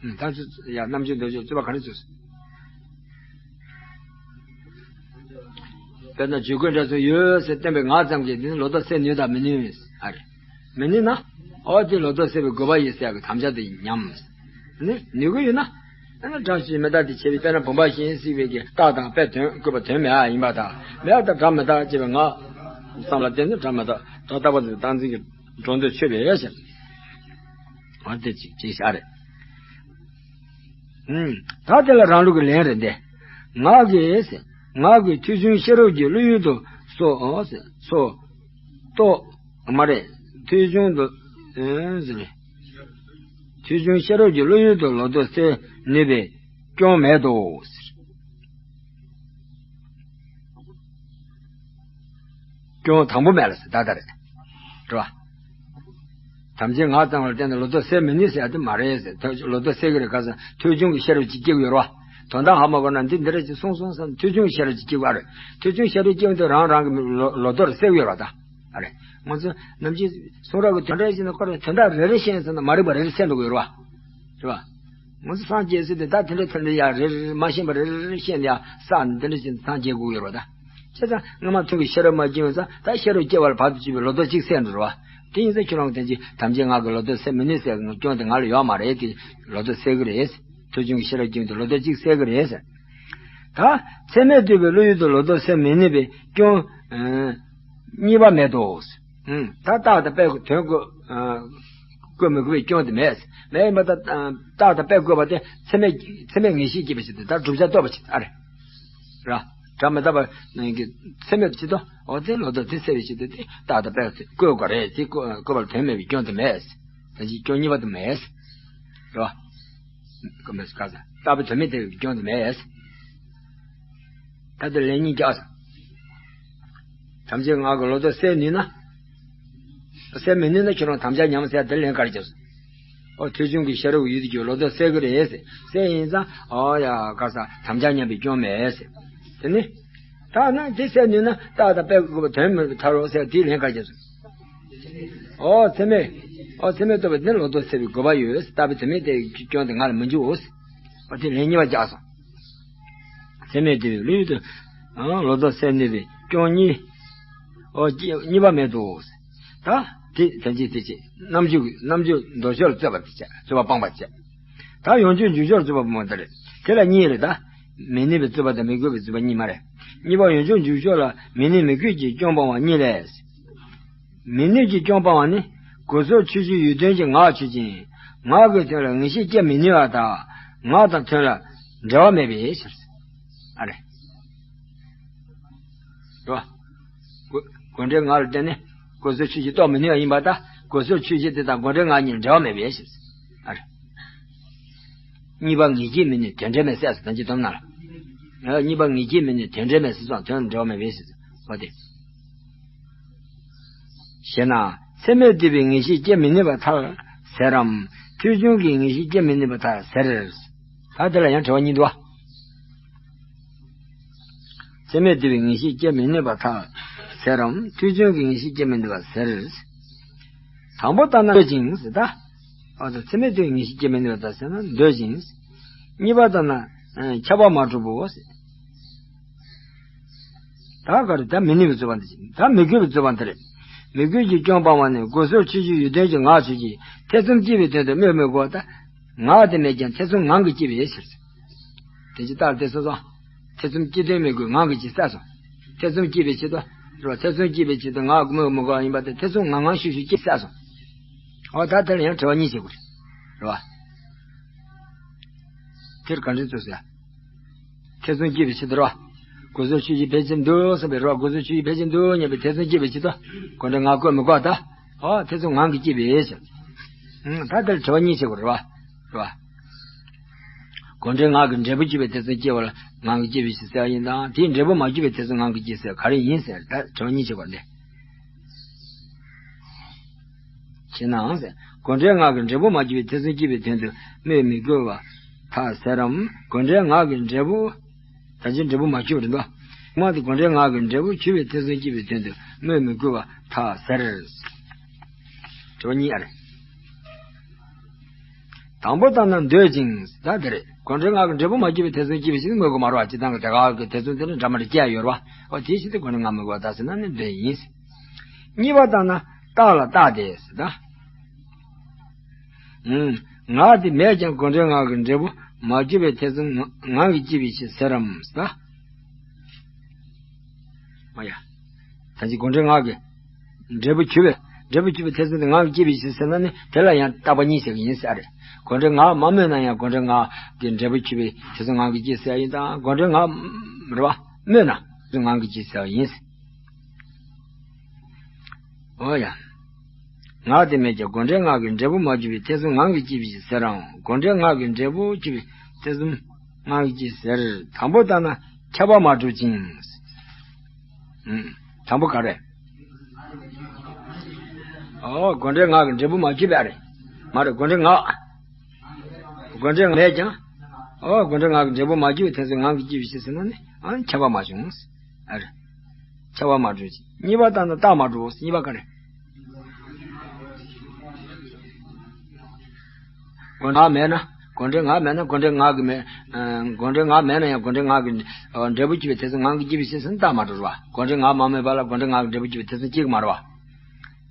ཨུམ། ད་ཚོད་ཡ་རྣམ་དཔྱོད་འདོད་ཆོག་རྩོད་པ་ག་རེ་ཚོད། དཔེར་ན་བརྗོད་དགོས་འདྲ་ཚོད་ཡོད་ཟེར་བསྟན་པའི་ངག་ཙམ་གྱིས་འདི་ནི་ལོག་རྟོག་སེལ་ནུས་དང་མི་ནུས། ཨ་རེ། མི་ནུས་ན། ཨོ་དེ་ལོག་རྟོག་སེལ་བའི་དགོས་པ་ཡིན་ཟེར་ཡག་གི་དམ་བཅའ་དེ་ཉམས། ནི་ནུས་ཀྱི་ཡོད་ན། ཨ་ནི་སྒྲ་ཆོས་མི་རྟག་སྟེ་བྱས་པའི་དཔེར་ན་བུམ་པ་བཞིན་ཟེར་བའི་གི་རྟག་དང་དཔེ་དོན་བཀོད་པ་དོན་མེད་ཨ་ཡིན་པ་དང་། མེད་པ་དང་སྒྲ་མི་རྟག་ཅེས་པའི་ངག་བསམ་ལ་བརྟེན་ནས་སྒྲ་མི་རྟག་སྒྲ་རྟག་པ་ཟེར་བའི་རྟག་འཛིན་གྱི་སྒྲོ་འདོགས་ཆོད་པས་ཟེར། ཨ་དེ་ཅིག་ཅིག་བཞག་རེད། ཨུམ། ད་དེ་ལ་རང་ལུགས་ཀྱི་ལན་རེད་འདི། ངག་གིས། ངག་གིས་ཐོས་བྱུང་ཤེས་རབ་ཀྱི་བློ་ཡུལ་དུ་སོ། སོ། རྟོག་མ་རེད། ཐོས་བྱུང་དུ། ཨེ་ཟེར། ཐོས་བྱུང་ཤེས་རབ་ཀྱི་བློ་ཡུལ་དུ་ལོག་རྟོག་སེལ་ནུས་པའི་སྐྱོན་མེད་དོ། སྐྱོན་དང་པོ་མེད་ལ་ཟེར་ད་ལྟ་རེད། རེད་བ། དམ་བཅའི་ངག་ཙམ་ལ་བརྟེན་ནས་ལོག་རྟོག་སེལ་མི་ནུས་ཟེར་ཡ་དེ་མ་རེད་ཟེར། ཐོས་ལོག་རྟོག་སེལ་གི་རེད་ག་ཟེར། ཐོས་བྱུང་གི་ཤེས་རབ་ཅིག་སྐྱེ་གི་ཡོད་རེད་བ། དོན་དག་ཧ་མ་གོ་ན་འདི་འདི་རེད་ཅེས་གསུངས་སོང་བསམ། ཐོས་བྱུང་གི་ཤེས་རབ་ཅིག་སྐྱེ་གི་རེད། ཐོས་བྱུང་ཤེས་རབ་སྐྱེ་བ་དེ་རང་རང་གི་ལོག་ལོག་རྟོག་སེལ་གི་ཡོད་རེད་ད། ཨ་རེད། ང་ཚོ་ནམ་རྒྱུན་གསུང་རབ་ཀྱི་དོན་འགྲེལ་བྱས་ནས་ཁོ་རང་དོན་དག་རེ་རེ་ཤེས་ཟེར་ན་མ་རིག་པ་རེ་རེ་སེལ་འགྲོ་གི་ཡོད་རེད་བ། རེད་བ། ང་ཚོ་སངས་རྒྱས་ཟེར་དུས་ད་དེ་འདྲ་དེ་འདྲ་ཡ་རེ་རེ་མ་ཤེས་པ་རེ་རེ་རེ་ཤེས་ནས་ཡ་བསགས་ནས་དེ་འདྲ་བྱས་ནས་སངས་རྒྱས་དགོས་ཡོད་རེད་བ་ད། བྱས་ཙང་སྔ་མ་ཐོས་ཀྱི་ཤེས་རབ་མ་སྐྱེས་ཡོང་ཙང་ད་ཤེས་རབ་སྐྱེ་བ་ལ་བར་དུ་གཅོད་པའི་ལོག་རྟོག་གཅིག་སེལ་འགྲོ་རེད་བ། དེ་ཡིན་ཙང་ཁྱོད་རང་གི་དོན་གྱི་དམ་བཅའི་ངག་གིས་ལོག་རྟོག་སེལ་མི་ནུས་ཟེར་གྱི་སྐྱོན་དེ་ང་ལ་ཡོད་མ་རེད་དེ། ལོག་རྟོག་སེལ་གི་རེད། ཐོས་བྱུང་གི་ཤེས་རབ་སྐྱེས་ཡོང་དུས་ལོག་རྟོག་གཅིག་སེལ་གི་རེད་ཟེར། ད་ཚད་མས་བསྡུས་པའི་བློ་ཡུལ་དུ་ལོག་རྟོག་སེལ་མི་ནུས་པའི་སྐྱོན། ཨ། གཉིས་པ་མེད་དོ། ཨུམ། ད་རྟགས་དང་དཔེ་དོན་བཀོད། ཨ། བཀོད་མི་དགོས་པའི་སྐྱོན་དེ་མེད། མེད་ཡིན་པ་ད། ཨ། རྟགས་དང་དཔེ་བཀོད་པ་དེ་ཚད་མས་ཚད་མས་ངེས་ཤེས་སྐྱེས་པ་ཞིག་དང་ད་བསྒྲུབ་བྱ་རྟོགས་པ་ཞིག་ཨ་རེད། ར། སྒྲ་མི་རྟག་པ་གི་ཚད་མས་ཇི་ལྟ་བ་དེ་ལོག་རྟོག་དེ་སེལ་བའི་ཆེད་དུ་དེ་རྟགས་དང་དཔེ་བཀོད་དགོས་རེད། དེ་བཀོད་བཀོད་པ་ལ་དོན་མེད་པའི་སྐྱོན་དེ་མེད། ད་ཅི་སྐྱོན་གཉིས་པ་དེ་མེད། ར། བཀོད་མེད་ག་ས་རྟགས་པའི་དོན་མེད་དེ་སྐྱོན་དེ་མེད། ད་དེ་ལན་གཉིས་རྒྱག་ས། དམ་བཅའི་ངག་གིས་ལོག་རྟོག་སེལ་ནུས་ན། སེལ་མི་ནུས་ན་ཁྱོད་རང་དམ་བཅའ་ཉམས་ཟེར་དེ་ལན་ག་རེ་རྒྱབ་སོང་། ཨོ་ཐོས་བྱུང་གི་ཤེས་རབ་ཡུལ་དུ་གྱུར་ལོག་རྟོག་སེལ་གི་རེད་ཟེར། སེལ་ཡིན་ཙང་ཨོ་ཡ་ག་ས་དམ་བཅའ་ཉམས་པའི་སྐྱོན་མེད་ཟེར། དེ་ནི། ད་ན་དེ་སེལ་ནུས་ན་རྟགས་དང་དཔེ་བཀོད་པ་དོན་མེད་པའི་ཐལ་རོ་ཟེར་དེའི་ལན་ག་རེ་རྒྱབ་སོང་། ཨོ་ཚད་མས། ཨོ་ཚད་མས་རྟོགས་པ་དེ་ནི་ལོག་རྟོག་སེལ་བའི་དགོས་པ་ཡོད། རྟགས་པའི་དོན་མེད་དེ་སྐྱོན་དེ་ང་ལ་མི་འཇུག་པ་དེ་ལན་གཉིས་པ་རྒྱག་སོང་། ཚད་མས་བསྡུས་པའི་ལུས་དང་། ལོ་ཐོག་སེལ་ནུས་པའི་སྐྱོན་གཉིས། ཨོ་གཉིས་པ་མེད་དོ། ད་དེ་དོན་གཅིག་དེ་གཅིག་རྣམ་འཇུག་རྣམ་འཇུག་འདོད་ཆོས་ལ་རྩོད་པ་དེ་བྱས། རྩོད་པ་སྤངས་པ་བྱས། ད་ཡོངས་གཅོད་འཇུག་ཕྱོགས་རྩོད་པ་སྤངས་པ་དེ་རེད། དེ་ལ་གཉིས་རེད་ད། མི་ནུས་པའི་རྩོད་པ་དང་མི་དགོས་པའི་རྩོད་པ་གཉིས་མ་རེད། གཉིས་པ་ཡོངས་གཅོད་འཇུག་ཕྱོགས་ལ་མི་ནུས་མི་དགོས་ཀྱི་སྐྱོན་སྤང་བ་གཉིས་ལས། མི་ནུས་ཀྱི་སྐྱོན་སྤང་བ་ནི། གོ་ས་ཆོས་ཅན་ཡུལ་དོན་གྱི་ངག་ཆོས་ཅན། ངག་གི་དོན་ལ་ངེས་ཤེས་སྐྱེ་མི་ནུས་པ་དང་། ངག་དང་དོན་ལ་འབྲེལ་བ་མེད་པའི་ཕྱིར། ཨ་རེ། རོ། གོ་གོ་འབྲེལ་ངག་ལ་བརྟེན་ནས་གོ་ས་ཆོས་ཅན་རྟོགས་མི་ནུས་པ་ཡིན་པ་དང་། གོ་ས་ཆོས་ཅན་དེ་དང་གོ་འབྲེལ་ངག་གཉིས་འབྲེལ་བ་མེད་པའི་ཕྱིར། ཨ་རེ། གཉིས་པ་ངེས་སྐྱེས་མི་ནུས་དོན་འབྲེལ་མེད་ཟེར་སོ། དོན་གྱི་དོན་ན་ལ། གཉིས་པ་ངེས་སྐྱེས་མི་ནུས་དོན་འབྲེལ་མེད་ཟེར་སོང་། དོན་འབྲེལ་བ་མེད་པའི་ཕྱིར། འོ་དེ། ཞེ་ན། ཚད་མས་བསྡུས་པའི་ངེས་ཤེས་སྐྱེ་མི་ནུས་པར་ཐལ་ཟེར་རམ། ཐོས་བྱུང་གི་ངེས་ཤེས་སྐྱེ་མི་ནུས་པར་ཐལ་ཟེར། ད་དེ་ལ་ཡང་དྲི་བ་གཉིས་འདུག་བ། ཚད་མས་བསྡུས་པའི་ངེས་ཤེས་སྐྱེ་མི་ནུས་པར་ཐལ་ཟེར་རམ། ཐོས་བྱུང་གི་ངེས་ཤེས་སྐྱེ་མི་ནུས་པར་ཟེར། དང་པོ་ལྟར་ན་འདོད་ཅིང་ཟེར་ད། ཨ་ཙི། ཚད་མས་བསྡུས་པའི་ངེས་ཤེས་སྐྱེ་མི་ནུས་པར་ཐལ་ཟེར་ན་འདོད་ཅིང་། གཉིས་པ་ལྟར་ན། ཁྱབ་པ་མ་གྲུབ་བོ་ཟེར། ད་ག་རེ་ད་མི་ནུས་པའི་རྩོད་པ་འདི་ཅི། ད་མི་དགོས་པའི་རྩོད་པ་འདི་རེད། མི་དགོས་ཀྱི་སྐྱོན་སྤང་བ་ནི། གོ་ས་ཆོས་ཅན་ཡུལ་དོན་གྱི་ངག་ཆོས་ཅན། ཐེ་ཚོམ་སྐྱེས་པའི་དོན་དུ་སྨོས་མི་དགོས་པ་དང་། ངག་དེ་མེད་ཀྱང་ཐེ་ཚོམ་ངང་གིས་སྐྱེས་པའི་ཕྱིར། དེ་ཅི་ལྟར་དེ་སོ་སོ། ཐེ་ཚོམ་སྐྱེ་དོན་མི་དགོས། ངང་གིས་སྐྱེས་ས་སོ། ཐེ་ཚོམ་སྐྱེས་པའི་ཆེད་དུ། རེད་བ། ཐེ་ཚོམ་སྐྱེས་པའི་ཆེད་དུ་ངག་སྨོས་མི་དགོས་པ་ཡིན་པ་དེ། ཐེ་ཚོམ་ངང་ངང་ཤུགས་ཤུགས་སྐྱེས་ས་སོ། འོ་ད་དེ་ལ་ཡང་དྲི་བ་གཉིས་བྱེད་དགོས་རེད། རེད་བ། དེར་ག་འདྲ་རྩོད་ཟེར། ཐེ་ཚོམ་སྐྱེས་པའི་ཕྱིར་དུ་རོ། གོ་ས་ཆོས་ཅན་ཕལ་ཆེར་འདུག་བསམ་པའི་རོ། གོ་ས་ཆོས་ཅན་ཕལ་ཆེར་འདུག་སྙམ་པའི་ཐེ་ཚོམ་སྐྱེས་པའི་ཕྱིར་དུ། གོ་འབྲེལ་ངག་བཀོད་མི་དགོས་ད། ཨོ་ཐེ་ཚོམ་ངང་གིས་སྐྱེས་པའི་ཕྱིར། ཨང་། ད་དེར་དྲི་བ་གཉིས་བྱེད་དགོས་རེད་བ། རེད་བ། གོ་འབྲེལ་ངག་གི་འབྲས་བུ་གྱུར་པའི་ཐེ་ཚོམ་སྐྱེ་བ་ལ་ངང་གིས་སྐྱེས་པའི་ཕྱིར་ཟེར་བ་ཡིན་དང་། དེའི་འབྲས་བུ་མ་གྱུར་པའི་ཐེ་ཚོམ་ངང་གིས་སྐྱེས་ཟེར་ག་རེ་ཡིན་ཟེར། ད་དྲི་བ་གཉིས་བྱེད་དགོས་འདི། ཞེ་ན་ཟེར། གོ་འབྲེལ་ངག་གི་འབྲས་བུ་མ་གྱུར་པའི་ཐེ་ཚོམ་སྐྱེས་པའི་དོན་དུ་སྨོས་མི་དགོས་པར་ཐལ་ཟེར་རམ། གོ་འབྲེལ་ངག་གི་འབྲས་བུ། ད་ཅི་འབྲས་བུ་མ་གྱུར་པ་རེད་འདུག་མ་དེ་གོ་འབྲེལ་ངག་གི་འབྲས་བུ་གྱུར་པའི་ཐེ་ཚོམ་སྐྱེས་པའི་དོན་དུ་སྨོས་མི་དགོས་པར་ཐལ་ཟེར། དྲི་བ་གཉིས་ཨ་རེད། དང་པོ་ལྟར་ན་འདོད་ཅིང་། ད་དེ་རེད། གོ་འབྲེལ་ངག་གི་འབྲས་བུ་མ་གྱུར་པའི་ཐེ་ཚོམ་སྐྱེས་པའི་ཕྱིར་སྨོས་དགོས་མ་རེད་བ། སྤྱིར་བཏང་གི་དེ་ག་གི་ཐེ་ཚོམ་དེ་ནི་འདྲ་མི་འདྲ་སྐྱེ་ཡ་ཡོད་རེད་བ། འོ་དེའི་ཕྱིར་དུ་གོ་འབྲེལ་ངག་སྨོས་དགོས་པར་ཐལ་ཟེར་ན་ནི་འདོད་ཡིན། གཉིས་པ་ལྟར་ན་རྟགས་ལ་རྟག་སྟེ་ཟེར་ད། ཨང་། ངག་དེ་མེད་ཀྱང་གོ་འབྲེལ་ངག་གི་འབྲས་བུ་མ་གྱུར་པའི་ཐེ་ཚོམ་ངང་གིས་སྐྱེས་པའི་ཕྱིར་ཟེར་རམ་ཟེར་ད། མ་ཡ། ད་ཅི་གོ་འབྲེལ་ངག་གི་འབྲས་བུ་གྱུར་པའི། འབྲས་བུ་གྱུར་པའི་ཐེ་ཚོམ་དེ་ངང་གིས་སྐྱེས་པའི་ཕྱིར་ཟེར་ན་ནི་དེ་ལ་ཡང་རྟག་པ་གཉིས་བྱེད་ཀྱི་ཡིན་ཟེར་ཨ་རེད། གོ་འབྲེལ་ངག་མ་སྨོས་ན་ཡང་གོ་འབྲེལ་ངག་གི་འབྲས་བུ་གྱུར་པའི་ཐེ་ཚོམ་ངང་གིས་སྐྱེས་ཟེར་ཡིན་དང་། གོ་འབྲེལ་ངག་རེད་བ། སྨོས་ན་ངང་གིས་སྐྱེས་ཟེར་ཡིན་ཟེར། འོ་ཡ། ངག་དེ་མེད་ཀྱང་གོ་འབྲེལ་ངག་གི་འབྲས་བུ་མ་གྱུར་པའི་ཐེ་ཚོམ་ངང་གིས་སྐྱེས་པའི་ཕྱིར་ཟེར་རམ། གོ་འབྲེལ་ངག་གི་འབྲས་བུ་གྱུར་པའི་ཐེ་ཚོམ་ངང་གིས་སྐྱེས་ཟེར། དང་པོ་ལྟར་ན་ཁྱབ་པ་མ་གྲུབ་ཅིང་། ཨུམ། དང་པོ་ག་རེ། ཨོ་གོ་འབྲེལ་ངག་གི་འབྲས་བུ་མ་གྱུར་པའི་ཨ་རེ། མ་རེད། གོ་འབྲེལ་ངག་གོ་འབྲེལ་ངག་མེད་ཀྱང་། ཨོ་གོ་འབྲེལ་ངག་གི་འབྲས་བུ་མ་གྱུར་པའི་ཐེ་ཚོམ་ངང་གིས་སྐྱེས་པའི་ཕྱིར་ཟེར་ན་ནི། ཨ་ཁྱབ་པ་མ་བྱུང་། ཨ་རེ། ཁྱབ་པ་མ་གྲུབ་ཅིང་། གཉིས་པ་ལྟར་ན་རྟགས་མ་གྲུབ། གཉིས་པ་ག་རེ། གོ་འབྲེལ་ངག་མེད་ན། གོ་འབྲེལ་ངག་མེད་ན་གོ་འབྲེལ་ངག་གི་མེད། ཨ་གོ་འབྲེལ་ངག་མེད་ན་ཡང་གོ་འབྲེལ་ངག་གི་འབྲས་བུ་གྱུར་པའི་ཐེ་ཚོམ་ངང་གིས་སྐྱེས་པའི་ཕྱིར་ཟེར་ན་རྟགས་མ་གྲུབ་རེད་བ། གོ་འབྲེལ་ངག་མ་སྨོས་པ་ལ་གོ་འབྲེལ་ངག་གི་འབྲས་བུ་གྱུར་པའི་ཐེ་ཚོམ་སྐྱེ་གི་མ་རེད་བ།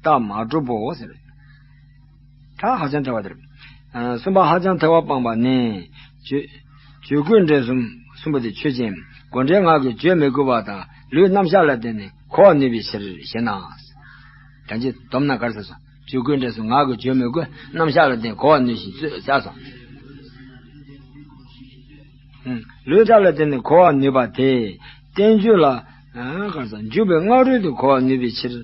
རྟགས་མ་གྲུབ་བོ་ཟེར། ད་ཧ་ཅང་ཐལ་བ་དེ་རེད། ཨ་གསུམ་པ་ཧ་ཅང་ཐལ་བ་སྤངས་པ་ནི། བརྗོད་བརྗོད་དགོས་འབྲེལ་གསུམ། གསུམ་པ་དེ་ཆོས་ཅན། གོ་འབྲེལ་ངག་གིས་བརྗོད་མི་དགོས་པ་དང་ལུས་རྣམ་གཞག་ལ་བརྟེན་ནས་གོ་བར་ནུས་པའི་ཕྱིར་ཞེ་ན། ད་ཅི་སྡོམ་ན་ག་རེ་ཟེར་སོང་། བརྗོད་དགོས་འབྲེལ་གསུམ། ངག་གིས་བརྗོད་མི་དགོས། རྣམ་གཞག་ལ་བརྟེན་གོ་བར་ནུས་ཤིང་རྩོད་ཟེར་སོང་། ཨུམ། ལུས་རྣམ་གཞག་ལ་བརྟེན་ནས་གོ་བར་ནུས་པ་དེ། བསྟན་བཅོས་ལ། ཨ་ག་རེ་ཟེར། འཇུག་པའི་སྔ་རོལ་དུ་གོ་བར་ནུས་པའི་ཕྱིར།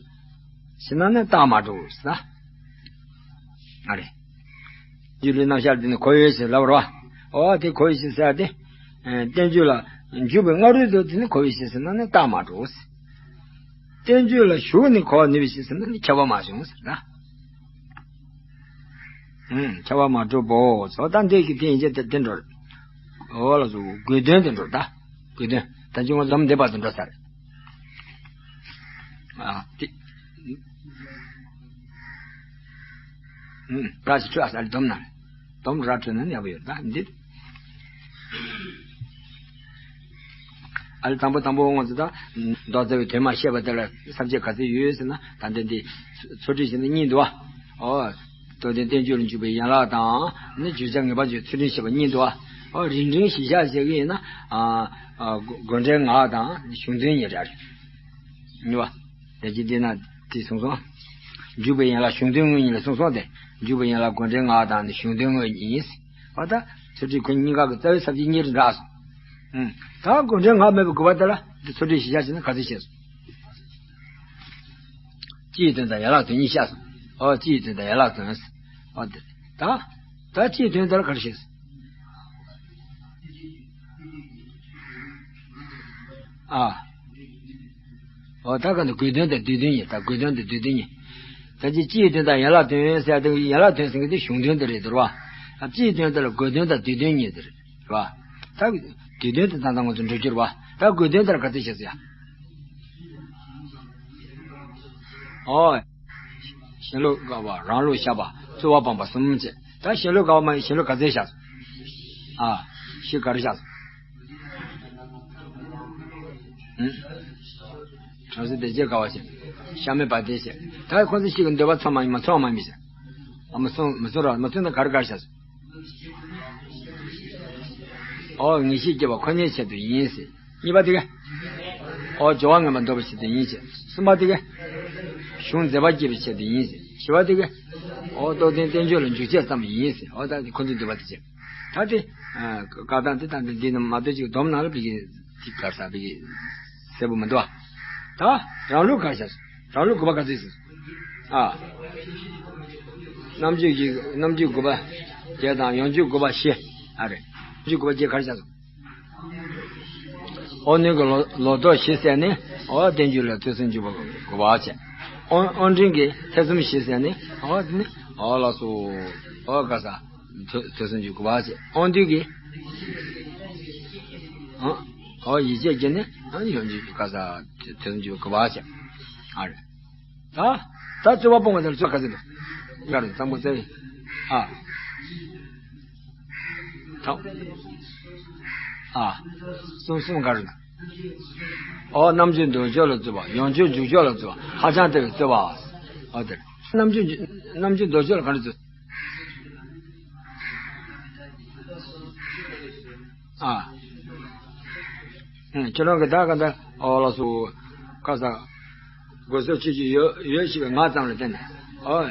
ཞེ་ན་ནི་རྟགས་མ་གྲུབ་ཟེར། ཨ་རེ། རྒྱུད་ལུས་རྣམ་གཞག་འདི་ནི་གོ་བའི་ཕྱིར་ལབ་རོ། འོ་དེ་གོ་བའི་ཕྱིར་ཟེར་ཏེ། ཨ་བསྟན་བཅོས་ལ་འཇུག་པའི་སྔ་རོལ་དུ་དེ་ནི་གོ་བའི་ཕྱིར་ཟེར་ན་ནི་རྟགས་མ་གྲུབ་ཟེར། བསྟན་བཅོས་ལ་ཞུགས་ནས་གོ་བར་ནུས་པའི་ཕྱིར་ཟེར་ན་ནི་ཁྱབ་པ་མ་བྱུང་ཟེར་ན། ཨུམ། ཁྱབ་པ་མ་གྲུབ་བོ། འོ་ད་འདི་གི་དེ་ཡིན་ཚེ་དེ་དེ་འགྲོ། འོ་ལགས་སོ། དགོས་དོན་དེ་འགྲོ་ད། དགོས་དོན། ད་ཅི་ངོ་འཛོམས་འདེབས་པ་དེ་འགྲོ་ས་རེད། ཨ་དེ། ཨུམ། ར་ཞིག་ཁྲོད་ཨ་ས་རེད། སྡོམ་ན། སྡོམ་ར་ཁྲོད་ན་ཡག་པོ་ཡོད་ད་འདི། ཨ་ལས་དང་པོ་དང་པོ་ངོ་ཚོ་ད། མདོ་རྩ་བའི་དོན་མ་བཤད་པ་དེ་ལ་ས་བཅད་ག་ཚོད་ཡོད་ཟེར་ན། ད་འདི་འདི་ཚོ་ཚོ་ཁྲིད་བྱས་ན་གཉིས་འདུག་བ། ཨོ། རྟོགས་ལྡན་བསྟན་བཅོས་ལ་འཇུག་པའི་ཡན་ལག་དང་ནི་བརྗོད་བྱ་ངེས་པར་འབྱུང་ཚུལ་ཁྲིམས་བཤད་པ་གཉིས་འདུག་བ། ཨོ། རིང་འབྲིང་ཞིབ་ཆ་བྱེད་ཀྱི་ཡིན་ན། ཨ། ཨ། དགོ་དགོངས་འགྲེལ་ངག་དང་གཞུང་དོན་གཉིས་རེད། གཉིས་པ། དེ་ཅི་འདི་ན་དེ་གསུངས་སོང་། འཇུག་པའི་ཡན་ལག་གཞུང་དོན་དངོས་གཉིས་ལ་གསུངས་སོང་སྟེ། འཇུག་པའི་ཡན་ལག་དགོངས་འགྲེལ་ངག་དང་ནི་གཞུང་དོན་དངོས་གཉིས་ཡིན། ཨ། ད་ཚོ་ཁྲིད་ཁོ་གཉིས་ཀ་གི་རྩ་བའི་ས་བཅད་གཉིས་རེད་འདྲ་སོང་། ཨུམ། ད་དགོངས་འགྲེལ་ངག་མེད་པའི་དགོས་པ་དེ་ལ་འདི་ཚོ་ཁྲིད་ཞིབ་ཆ་བྱས་ན་ག་ཚོད་བཤད་སོང་། སྤྱིའི་དོན་དང་ཡན་ལག་དོན་གཉིས་བཤད་སོང་། ཨོ། སྤྱིའི་དོན་དང་ཡན་ལག་དོན། ཨོ་དེ། ད། ད་སྤྱིའི་དོན་དེ་ལ་ག་རེ་བཤད་སོང་། ཨ། ཨོ། ད་ག་ནི་དགོས་དོན་དང་སྡུག་དོན་གཉིས། ད་དགོས་དོན་དང་སྡུག་དོན་གཉིས། ད་ཅི་སྤྱིའི་དོན་དང་ཡན་ལག་དོན་ཟེར་དེ་ཡན་ལག་དོན་ཟེར་མཁན་དེ་གཞུང་དོན་དེ་རེད་དོ། རེད་བ། ད་སྤྱིའི་དོན་དེ་ལ་དགོས་དོན་དང་སྡུག་དོན་གཉིས་དེ་རེད། རེད་བ། ད་སྡུག་དོན་དེ་ད་ལྟ་ང་ཚོ་འགྲོ་རྒྱུ་རེད་བ། ད་དགོས་དོན་དེ་ལ་ག་ཚོད་བཤད་སོང་ཡ། ཨོ། གཞན་ལུགས་དགག་པ། རང་ལུགས་བཞག་པ། རྩོད་པ་སྤངས་པ་གསུམ་བྱས། ད་གཞན་ལུགས་དགག་པ་མ་ཡིན་གཞན་ལུགས་ག་ཚོད་བཞག་སོང་། ཨ། བཞི་ག་རེ་བཞག་སོང་། ཨུམ། གྲོང་གསེབ་དེ་རྗེས་དགག་པ་བྱས། གཤམ་མེད་བ་དེ་བྱས། ད་ཁོ་ཚོ་གཅིག་གི་འདོད་པ་ཚང་མ་ཡིན་མ་ཚང་མ་ཡིན་པ་བྱས། ཨ། མ་ཚང་མ་ཚང་ར་མ་ཚང་ན་ག་རེ་ག་རེ་བཞག་སོང་། ཨོ། ངེས་ཤེས་སྐྱེ་བ་ཁོ་ནའི་ཆེད་དུ་ཡིན་ཟེར། གཉིས་པ་དེ་ག། ཨོ། སྦྱོར་བ་ངན་པ་འདོར་བའི་ཆེད་དུ་ཡིན་ཟེར། གསུམ་པ་དེ་ག། གཞུང་མཛེས་པ་སྐྱེ་བའི་ཆེད་དུ་ཡིན་ཟེར། བཞི་པ་དེ་ག། ཨོ། རྟོགས་ལྡན་བསྟན་བཅོས་ལ་འཇུག་བྱེད་ཙམ་ཡིན་ཟེར། ཨོ། ད་དེ་ཁོ་ཚོའི་འདོད་པ་དེ་བྱས། ད་དེ། ཨ། བཀའ་ཐང་དེ་དང་དེ་འདི་རྣམས་མ་གཏོགས་ཅིག་སྡོམ་ནང་ལ་བི་གི་དེ་གར་ས་བི་གི་གསལ་པོ་མི་འདུག་ཨ། ད་རང་ལུགས་ག་རེ་བཞག་སོང་། རང་ལུགས་དགོས་པ་ག་ཚོད་ཟེར། ཨ། རྣམ་འགྱུར་གྱི་རྣམ་འགྱུར་དགོས་པ་བརྒྱད་དང་ཡོངས་འགྱུར་དགོས་པ་བཞི། ཨ་རེད། རྣམ་འགྱུར་དགོས་པ་བརྒྱད་ག་རེ་བཞག་སོང་། དབང་རྣོན་གྱི་ལོ་ལོག་རྟོག་བཞི་ཟེར་ནས། ཨོ། བསྟན་བཅོས་ལ་ཐེ་ཚོམ་འཇུག་པ་དགོས་པ་བྱས། དབང་དབང་འབྲིང་གི་ཐེ་ཚོམ་བཞི་ཟེར་ནས། ཨོ། དེ་ནི། ཨོ། ལགས་སོ། ཨོ། ག་ས། ཐེ་ཐེ་ཚོམ་འཇུག་དགོས་པ་བྱས། དབང་འདུས་ཀྱི། ཨ། ཨོ། ཡིད་ཆེས་ཀྱི་ནི། ཨ། ཡོངས་འགྱུར་གྱི་ག་ས་ཐེ་ཚོམ་འཇུག་དགོས་པ་བྱས། ཨ་རེད། ད། ད་རྩོད་པ་སྤོང་བ་དེ་ལ་རྩོད་ག་ཚོད་འདུག་ག་རེ་གཙང་པོ་བཙལ། ཨ། ད། ཨ། གསུམ་གསུམ་ག་རེ་འདུག་ཨོ། རྣམ་འགྱུར་འདོད་ཕྱོགས་ལ་རྩོད་པ། ཡོངས་གཅོད་འཇུག་ཕྱོགས་ལ་རྩོད་པ། ཧ་ཅང་ལྟ་བའི་རྩོད་པ། ཨོ་དེ། རྣམ་འགྱུར་རྣམ་འགྱུར་འདོད་ཕྱོགས་ལ་ག་རེ་རྩོད། ཨ། ཨུ། ཁྱེད་རང་གིས་ད་ག་འདྲ། ཨོ། ལགས་སོ། ཁ་ས། དགོས་ཟེར་ཆོས་ཅན་ཡོད་ཡོད་ཅེས་པའི་ངག་ཙམ་ལ་བརྟེན་ནས། ཨོ།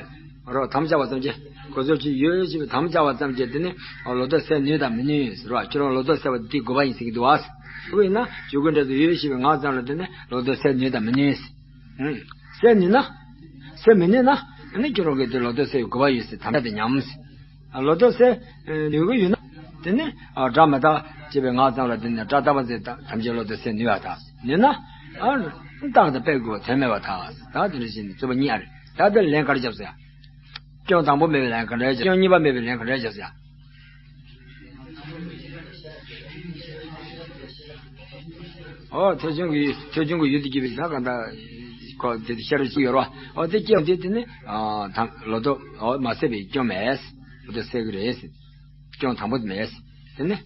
རོ། དམ་བཅའ་བ་ཙམ་གྱིས། དགོས་ཟེར་ཆོས་ཅན་ཡོད་ཡོད་ཅེས་པའི་དམ་བཅའ་བ་ཙམ་གྱིས་དེ་ནི། ཨོ། ལོག་རྟོག་སེལ་ནུས་དང་མི་ནུས་ཟེར་བ། ཁྱེད་རང་ལོག་རྟོག་སེལ་བ་དེ་དགོས་པ་ཡིན་ཟེར་གྱི་འདུག་བ། དེ་ཡིན་ན་ཆོས་ཅན་འདྲ་དེ་ཡོད་ཡོད་ཅེས་པའི་ངག་ཙམ་ལ་བརྟེན་ནས་ལོག་རྟོག་སེལ་ནུས་དང་མི་ནུས། ཨུ། སེལ་ནུས་ན། སེལ་མི་ནུས་ན། ཨ་ནི་ཁྱོད་རང་གིས་དེ་ལོག་རྟོག་སེལ་བའི་དགོས་པ་ཡོད་ཟེར་དམ་བཅའ་དེ་ཉམས། ལོག་རྟོག་སེལ་ནུས་ཀྱི་ཡོད་ན། དེ་ནི། ཨ། སྒྲ་མི་རྟག་ཅེས་པའི་ངག་ཙམ་ལ་བརྟེན་ནས་སྒྲ་རྟག་པ་ཟེར་ཐམས་ཅད་ལོག་རྟོག་སེལ་ནུས་པར་ཐལ། ནུས་ན། ཨ། རྟག་ཏུ་སྤེལ་དགོས་པ་དོན་མེད་པར་ཐལ། ད་དེ་འདྲ་བྱས་ནས་རྩོད་པ་གཉིས་ཨ་རེད། ད་དེ་ལན་ག་རེ་བརྒྱབ་ཟེར་ཡ། སྐྱོན་དང་པོ་མེད་པའི་ལན་ག་འདྲ་བརྒྱབ། སྐྱོན་གཉིས་པ་མེད་པའི་ལན་ག་འདྲ་བརྒྱབ་ཟེར་ཡ། ཨོ། ཐེ་ཚོམ་གྱི་ཐེ་ཚོམ་གྱི་ཡུལ་དུ་སྐྱེས་པའི་ད་ག་འདྲ། ཁོ་དེ་ཤེས་རབ་ཅིག་ཡོད་རེད་བ། ཨོ། དེ་སྐྱེས་དེ་དེ་ནི། ཨ། ད་ལོག་རྟོག་ཨོ། མ་སེལ་བའི་སྐྱོན་མེད། ལོག་རྟོག་སེལ་གྱི་རེད། སྐྱོན་དང་པོ་དེ་མེད། དེ་ནི།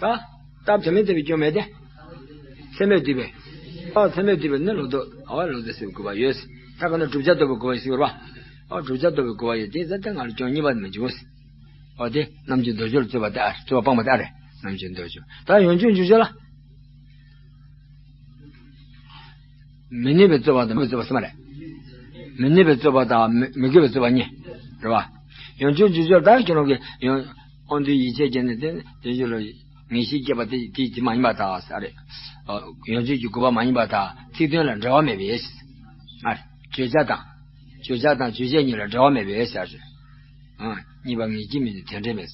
ད། སྟབས་དོན་མེད་བསྡད་པའི་སྐྱོན་མེད་དེ། ཚད་མས་བསྡུས་པས། ཨ། ཚད་མས་བསྡུས་པས་ནི་ལོག་རྟོག་ཨ། ལོག་རྟོག་སེལ་བའི་དགོས་པ་ཡོད། ད་ག་ནི་བསྒྲུབ་བྱ་རྟོགས་པའི་དགོས་པ་ཞིག་ཡོད་རེད་བ། ཨ། བསྒྲུབ་བྱ་རྟོགས་པའི་དགོས་པ་ཡོད་དེ་ཟེར་ཏེ་ང་ལ་སྐྱོན་གཉིས་པ་མི་འབྱུང་། ཨོ་དེ་རྣམ་འགྱུར་འདོད་ཕྱོགས་ལ་རྩོད་པ་དེ་ཨ། རྩོད་པ་སྤངས་པ་དེ་ཨ་རེད། རྣམ་འགྱུར་འདོད་ཕྱོགས། ད་ཡོངས་གཅོད་འཇུག་ཕྱོགས་ལ། མི་ནུས་པའི་རྩོད་པ་དང་དགོས་པའི་རྩོད་པ་གསུམ་རེད། མི་ནུས་པའི་རྩོད་པ་དང་མི་མི་དགོས་པའི་རྩོད་པ་གཉིས། རེད་བ། ཡོངས་གཅོད་འཇུག་ཕྱོགས་ད་ཁྱོད་རང་གིས་ཡོངས་དབང་དུ་ཡིད་ཆེས་བྱས་ནས་དེ་དེ་ཕྱོགས་ལ་ངེས་ཤེས་སྐྱེས་པ་དེ་དེ་དེ་མ་ཡིན་པར་ཐལ་ཟེར་ཨ་རེད། ཡོངས་གཅོད་ཀྱི་དགོས་པ་མ་ཡིན་པར་ཐལ། ཚིག་དོན་ལ་འབྲེལ་བ་མེད་པའི་ཕྱིར། ཨ་རེད། བརྗོད་བྱ་དང་། བརྗོད་བྱ་དང་རྗོད་བྱེད་གཉིས་ལ་འབྲེལ་བ་མེད་པའི་ཕྱིར། ཨ། གཉིས་པ་ངེས་ཀྱི་མི་ནུས་དོན་འབྲས་མེད།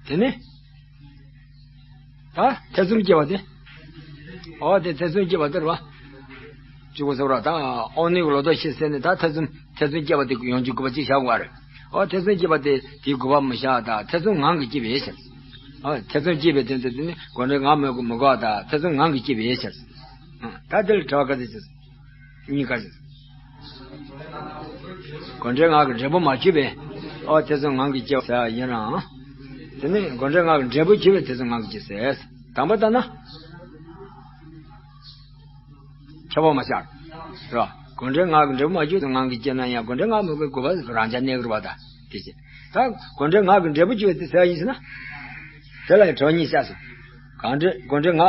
དེ་ནི། ད་ཐེ་ཚོམ་སྐྱེ་བ་དེ། ཨོ་དེ་ཐེ་ཚོམ་སྐྱེ་བ་དེ་རེད་བ། གཅིག་པོ་ཟེར་བ་ད་དབང་རྣོན་གྱི་ལོག་རྟོག་བཞི་ཟེར་ནས་ད་ཐེ་ཚོམ་ཐེ་ཚོམ་སྐྱེ་བ་དེ་ཡོངས་གཅོད་དགོས་པ་གཅིག་བཞག་དགོས་པ་རེད། ཨོ་ཐེ་ཚོམ་སྐྱེ་བ་དེ་དེའི་དགོས་པ་མི་བཞག་ད་ཐེ་ཚོམ་ངང་གིས་སྐྱེས་པའི་ཕྱིར། ཨོ་ཐེ་ཚོམ་སྐྱེས་པའི་དོན་དུ་དེ་ནི་དགོངས་འགྲེལ་ངག་མི་དགོས་མི་དགོས་ད་ཐེ་ཚོམ་ངང་གིས་སྐྱེས་པའི་ཕྱིར། ད་དེ་ལ་བྲལ་བ་ག་ཚོད་ཅིག་གཉིས་ཀ་ཞིག་དགོངས་འགྲེལ་ངག་གི་འབྲས་བུ་མ་གྱུར་པས། ཨོ་ཐེ་ཚོམ་ངང་གིས་སྐྱེ་བ་ཟེར་ཡིན་རུང་། དེ་ནི་དགོངས་འགྲེལ་ངག་གི་འབྲས་བུ་གྱུར་པས་ཐེ་ཚོམ་ངང་གིས་སྐྱེ་ཟེར། དང་པོ་ལྟར་ན། ཁྱབ་པ་མ་ཆགས། རེད་བ། དགོས་འབྲེལ་ངག་གི་འབྲས་བུ་མ་བརྗོད་དུས་ངག་གིས་སྐྱེས་ན་ཡང་དགོས་འབྲེལ་ངག་མེད་པའི་དགོས་པ་རང་ཆ་གནས་ཀྱི་རེད་བ། ད་དེ་བྱས། ད་དགོས་འབྲེལ་ངག་གི་འབྲས་བུ་བརྗོད་དེ་ཟེར་བ་ཡིན་ཟེར་ན། དེ་ལ་ཡང་གྲངས་གཉིས་བཤད་སོང་། གང་འབྲེལ་དགོས་འབྲེལ་ངག་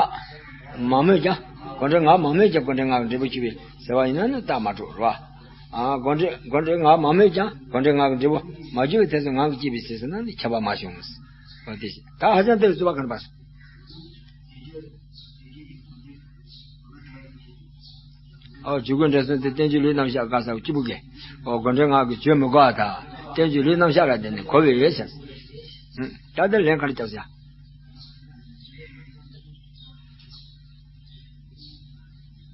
མ་སྨོས་ཀྱང་། དགོས་འབྲེལ་ངག་མ་སྨོས་ཀྱང་དགོས་འབྲེལ་ངག་གི་འབྲས་བུ་བརྗོད་པས་ཟེར་བ་ཡིན་ན་ནི་རྟགས་མ་གྲུབ་རེད་བ། ཨ། དགོས་འབྲེལ་དགོས་འབྲེལ་ངག་མ་སྨོས་ཀྱང་དགོས་འབྲེལ་ངག་གི་འབྲས་བུ་མ་བརྗོད་པའི་ཚེ་སུ་ངག་གིས་སྐྱེས་པའི་ཕྱིར་ཟེར་ན་ནི་ཁྱབ་པ་མ་བྱུང་། འོ་དེ་བཞིན་ད་ཧ་ཅང་དེ་ལ་རྩོད་པ་ག་རེ་བ་སོང་། ཨོ། བརྗོད་དགོས་འབྲེལ་ཟེར་དེ་བསྟན་བཅོས་ལུས་རྣམ་གཞག་ག་ས་གཅིག་པུ་གས། ཨོ། དགོས་འབྲེལ་ངག་གིས་བརྗོད་མི་དགོས་པ་དང་བསྟན་བཅོས་ལུས་རྣམ་གཞག་ལ་བརྟེན་ནས་གོ་བའི་ཡོད་ཟེར། ད་དེ་ལན་ག་རེ་རྒྱབ་ཟེར།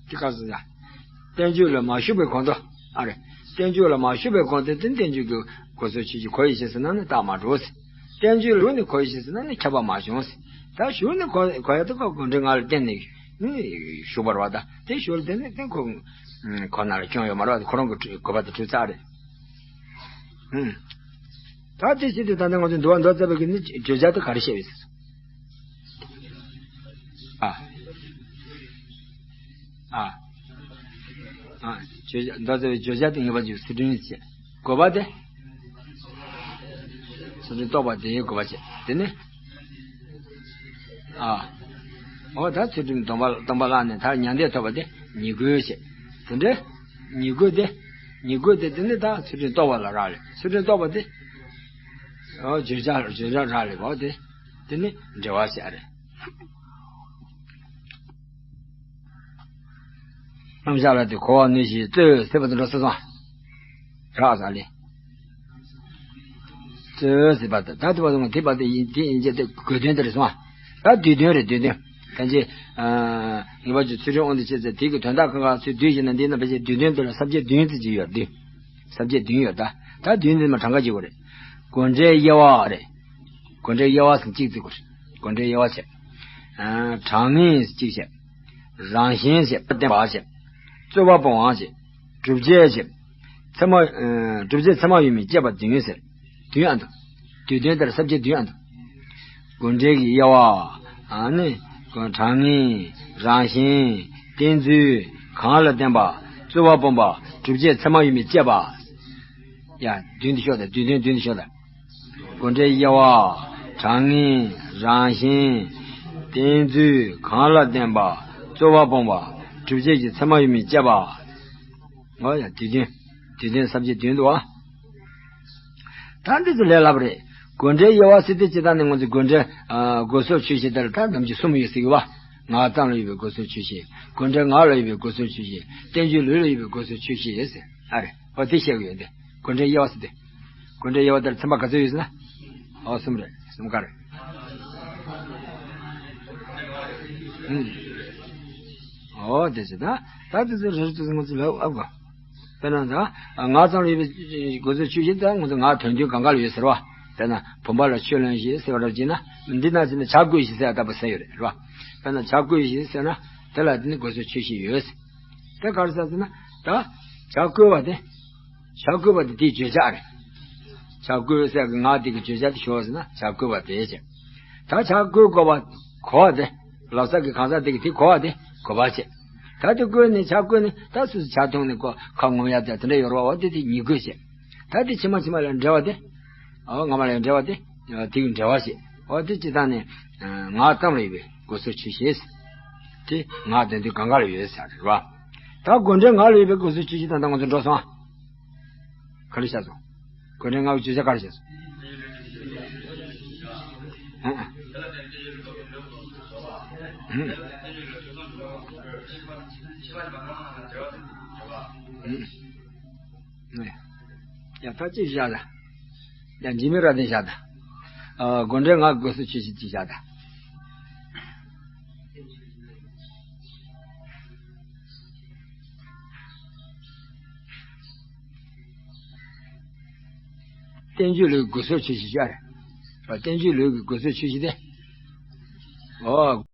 དེ་ག་ཟེར་ཡ། བསྟན་བཅོས་ལ་མ་ཞུགས་པའི་གོང་དུ། ཨ་རེ། བསྟན་བཅོས་ལ་མ་ཞུགས་པའི་གོང་དུ་དེ་བསྟན་བཅོས་ཀྱི་དགོས་ཟོན་ཆོས་ཅན་གོ་བའི་ཕྱིར་ཟེར་ན་ནི་རྟགས་མ་གྲུབ་ཟེར། བསྟན་བཅོས་ལུགས་ནི་གོ་བའི་ཕྱིར་ཟེར་ན་ནི་ཁྱབ་པ་མ་བྱུང་ཟེར། ད་ཞུགས་ནི་གོ་གོ་ཡ་དེ་ག་དགོས་འབྲེལ་ངག་ལ་བརྟེན་ནས་ནི་ཞུགས་པ་རེད་བ། ད་དེ་ཞུགས་ལ་བརྟེན་ནས་བརྟེན་ཁོ་ཁོ་ན་ལ་སྐྱོན་ཡོད་མ་རེད་བ། ཁོ་རང་གི་གོ་བ་དེ་གྲུབ་ཚར་རེད། ཧུམ། ད་དེ་བྱེད་དུས་ད་ནི་ང་ཚོས་འདུལ་བ་མདོ་རྩ་བའི་གི་ནི་བརྗོད་བྱ་དེ་ག་རེ་བཤད་པའི་ཟེར། ཨ། ཨ། ཨ། བརྗོད་བྱ་མདོ་རྩ་བའི་བརྗོད་བྱ་དེ་ངེས་པར་འབྱུང་ཚུལ་ཁྲིམས་བྱས། དགོས་པ་དེ། ཚུལ་ཁྲིམས་རྟོགས་པ་དེའི་དགོས་པ་བྱས། དེ་ནི། ཨ། འོ་ད་ཚུལ་ཁྲིམས་སྟོང་པ་སྟོང་པ་བླངས་ནས་ད་མྱང་འདས་ཐོབ་པ་དེ་ཉིད་དགོས་བྱས། དེ་འདྲ། ཉིད་དགོས་དེ། ཉིད་དགོས་དེ་དེ་ནི་ད་ཚུལ་ཁྲིམས་རྟོགས་པ་ལ་རག་ལས། ཚུལ་ཁྲིམས་རྟོགས་པ་དེ། འོ་བརྗོད་བྱ་བརྗོད་བྱ་རག་ལས་པ་དེ། དེ་ནི་འབྲེལ་བ་བྱས་རེད། རྣམ་གཞག་ལ་དེ་གོ་བ་ནུས་ཤིང་རྩོལ་ཟེར་བ་དེ་འགྲོ་ས་སོང་། རག་ས་ལས། རྩོལ་ཟེར་བ་དེ་ད་དེ་བ་སོང་དེ་བ་དེ་ཡིན་དེ་ཡིན་ཅེས་དེ་དགོས་དོན་དེ་རེད་སོང་། ད་བསྡུས་དོན་རེད་བསྡུས་དོན། ད་ཅི། ངེས་པར་འབྱུང་ཚུལ་ཁྲིམས་དབང་དུ་བྱས་ཚེ་དེ་གི་དོན་དག་གང་ག་ཚུལ་བསྡུས་ཤིག་ན་འདི་ན་ཕལ་ཆེར་བསྡུས་དོན་དེ་ལ་ས་བཅད་བདུན་ཙམ་ཅིག་ཡོད་བསྡུས། ས་བཅད་བདུན་ཡོད་ད། ད་བདུན་འདི་མ་གྲངས་ཀ་ཅིག་གོ་རེད། དགོས་འབྲེལ་དབྱེ་བ་རེད། དགོས་འབྲེལ་དབྱེ་བ་ཟེར་གཅིག་བརྩི་དགོས་རེད། དགོས་འབྲེལ་དབྱེ་བ་བྱས། གྲངས་ངེས་ཟེར་གཅིག་བྱས། རང་བཞིན་བྱས། བརྟེན་པ་བྱས། རྩོལ་བ་སྤོང་བ་བྱས། སྒྲུབ་བྱེད་བྱས། ཚད་མ། སྒྲུབ་བྱེད་ཚད་མ་ཡོད་མེད་དཔྱད་པ་བདུན་ཟེར། བདུན་ཨ་འདུག་བསྡུས་དོན་ལྟར་ས་བཅད་བདུན་ཨ་འདུག་དགོས་འབྲེལ་གྱི་དབྱེ་བ། ཨ་ནི། གྲངས་ངེས། རང་བཞིན། བརྟེན་ཚུལ། གང་ལ་བརྟེན་པ། རྩོལ་བ་སྤོང་བ། སྒྲུབ་བྱེད་ཚད་མ་ཡོད་མེད་དཔྱད་པ། ཡ། བདུན་དེ་ཤོག་དང་བསྡུས་དོན་བདུན་དེ་ཤོག་དང་། དགོས་འབྲེལ་དབྱེ་བ། གྲངས་ངེས། རང་བཞིན། བརྟེན་ཚུལ། གང་ལ་བརྟེན་པ། རྩོལ་བ་སྤོང་བ། སྒྲུབ་བྱེད་ཀྱི་ཚད་མ་ཡོད་མེད་དཔྱད་པ། འོ་ཡ་བསྡུས་དོན། བསྡུས་དོན་ས་བཅད་བདུན་འདུག་ཨ། ད་འདི་ཚོ་ལས་སླ་པོ་རེད། དགོས་འབྲེལ་དབྱེ་བ་ཟེར་དུས་སྤྱིར་བཏང་ནས་ང་ཚོས་དགོས་འབྲེལ། ཨ། དགོས་ཟོན་ཆོས་ཅན་དེ་ལ་ད་ནམ་རྒྱུན་གསུམ་ཡོད་ཟེར་གི་བ། ངག་ཙམ་ལ་ཡོད་པའི་དགོས་ཟོན་ཆོས་ཅན། དགོས་འབྲེལ་ངག་ལ་ཡོད་པའི་དགོས་ཟོན་ཆོས་ཅན། བསྟན་བཅོས་ལུགས་ལ་ཡོད་པའི་དགོས་ཟོན་ཆོས་ཅན་ཟེར། ཨ་རེ། འོ་དེ་བཤད་གི་ཡོད་དེ། དགོས་འབྲེལ་དབྱེ་བ་ཟེར་དེ། དགོས་འབྲེལ་དབྱེ་བ་དེར་ཚན་པ་ག་ཚོད་ཡོད་ཟེར་ན། འོ་གསུམ་རེད། གསུམ་ཀ་རེད། ཨུམ། འོ་དེ་ཟེར་ད། ད་དེ་ཚོ་རེ་རེ་ཚོ་ང་ཚོ་ལབ་ཨ་གོ། དཔེར་ན་ད། ངག་ཙམ་ལ་ཡོད་པའི་དགོས་ཟོན་ཆོས་ཅན་ད་ང་ཚོ་ངག་དོན་མཐུན་གང་ག་ལ་ཡོད་ཟེར་བ། དཔེར་ན་བུམ་པ་ལ་ཆོས་ལོན་ཞེས་ཟེར་བ་རབ་ཅིག་ན། འདི་ན་ཟེར་ན་བྱ་བཀོད་ཞེས་ཟེར་ཡ་ལྟ་བུ་ཟེར་ཡོད་རེད་རེད་བ། དཔེར་ན་བྱ་བཀོད་ཞེས་ཟེར་ན། དེ་ལ་དེ་ནི་དགོས་ཟོན་ཆོས་ཅན་ཡོད། དེ་ག་རེ་ཟེར་ཟེར་ན། ད། བྱ་བཀོད་པ་དེ། བྱ་བཀོད་པ་དེ་དེའི་བརྗོད་བྱ་རེད། བྱ་བཀོད་ཟེར་གི་ངག་དེ་གི་བརྗོད་བྱ་དེ་ཞོག་ཟེར་ན་བྱ་བཀོད་པ་དེ་བྱས། ད་བྱ་བཀོད་དགོས་པ་གོ་བ་དེ། ལབ་ས་གི་གང་ཟག་དེ་གི་དེ་གོ་བ་དེ་གོ་བ་བྱས། ད་དེ་བཀོད་ནས་བྱ་བཀོད་ནས་ད་སོ་སོ་བྱ་མཐོང་ནས་ཁོ་ཁ་ངོམ་ཡ་དེ་དེ་འདྲ་ཡོད་རེད་བ། འོ་དེ་དེ་ཉིད་དགོས་བྱས། ད་དེ་ཕྱི་མ་ཕྱི་མ་ལ་འབྲེལ་བ་དེ། འོ་སྔ་མ་ལ་འབྲེལ་བ་དེ། དེ་གི་འབྲེལ་བ་བྱས། འོ་དེ་སྤྱིར་བཏང་ནས། ངག་ཙམ་ལ་ཡོད་པའི་དགོས་ཟོན་ཆོས་ཅན། དེ་ངག་དོན་མཐུན་གང་ག་ལ་ཡོད་ཟེར་རེད་བ། ད་དགོས་འབྲེལ་ངག་ལ་ཡོད་པའི་དགོས་ཟོན་ཆོས་ཅན་དང་ད་ང་ཚོ་འགྲོ་སོང་ཨ། ག་རེ་བྱས་སོང་། དགོས་འབྲེལ་ངག་གི་བརྗོད་བྱ་ག་རེ་བྱས་སོང་། ཨ་ཨ། ཨ་ཨ། ཡ་ད་ཅི་བཞག་ད། ཡ་འཇིགས་མེད་རབ་བརྟན་བཞག་ད། ཨ། དགོས་འབྲེལ་ངག་དགོས་ཟོན་ཆོས་ཅན་ཅིག་བཞག་ད། བསྟན་བཅོས་ལུགས་ཀྱི་དགོས་ཟོན་ཆོས་ཅན་བཞག་རེད། བསྟན་བཅོས་ལུགས་ཀྱི་དགོས་ཟོན་ཆོས་ཅན་དེ། འོ།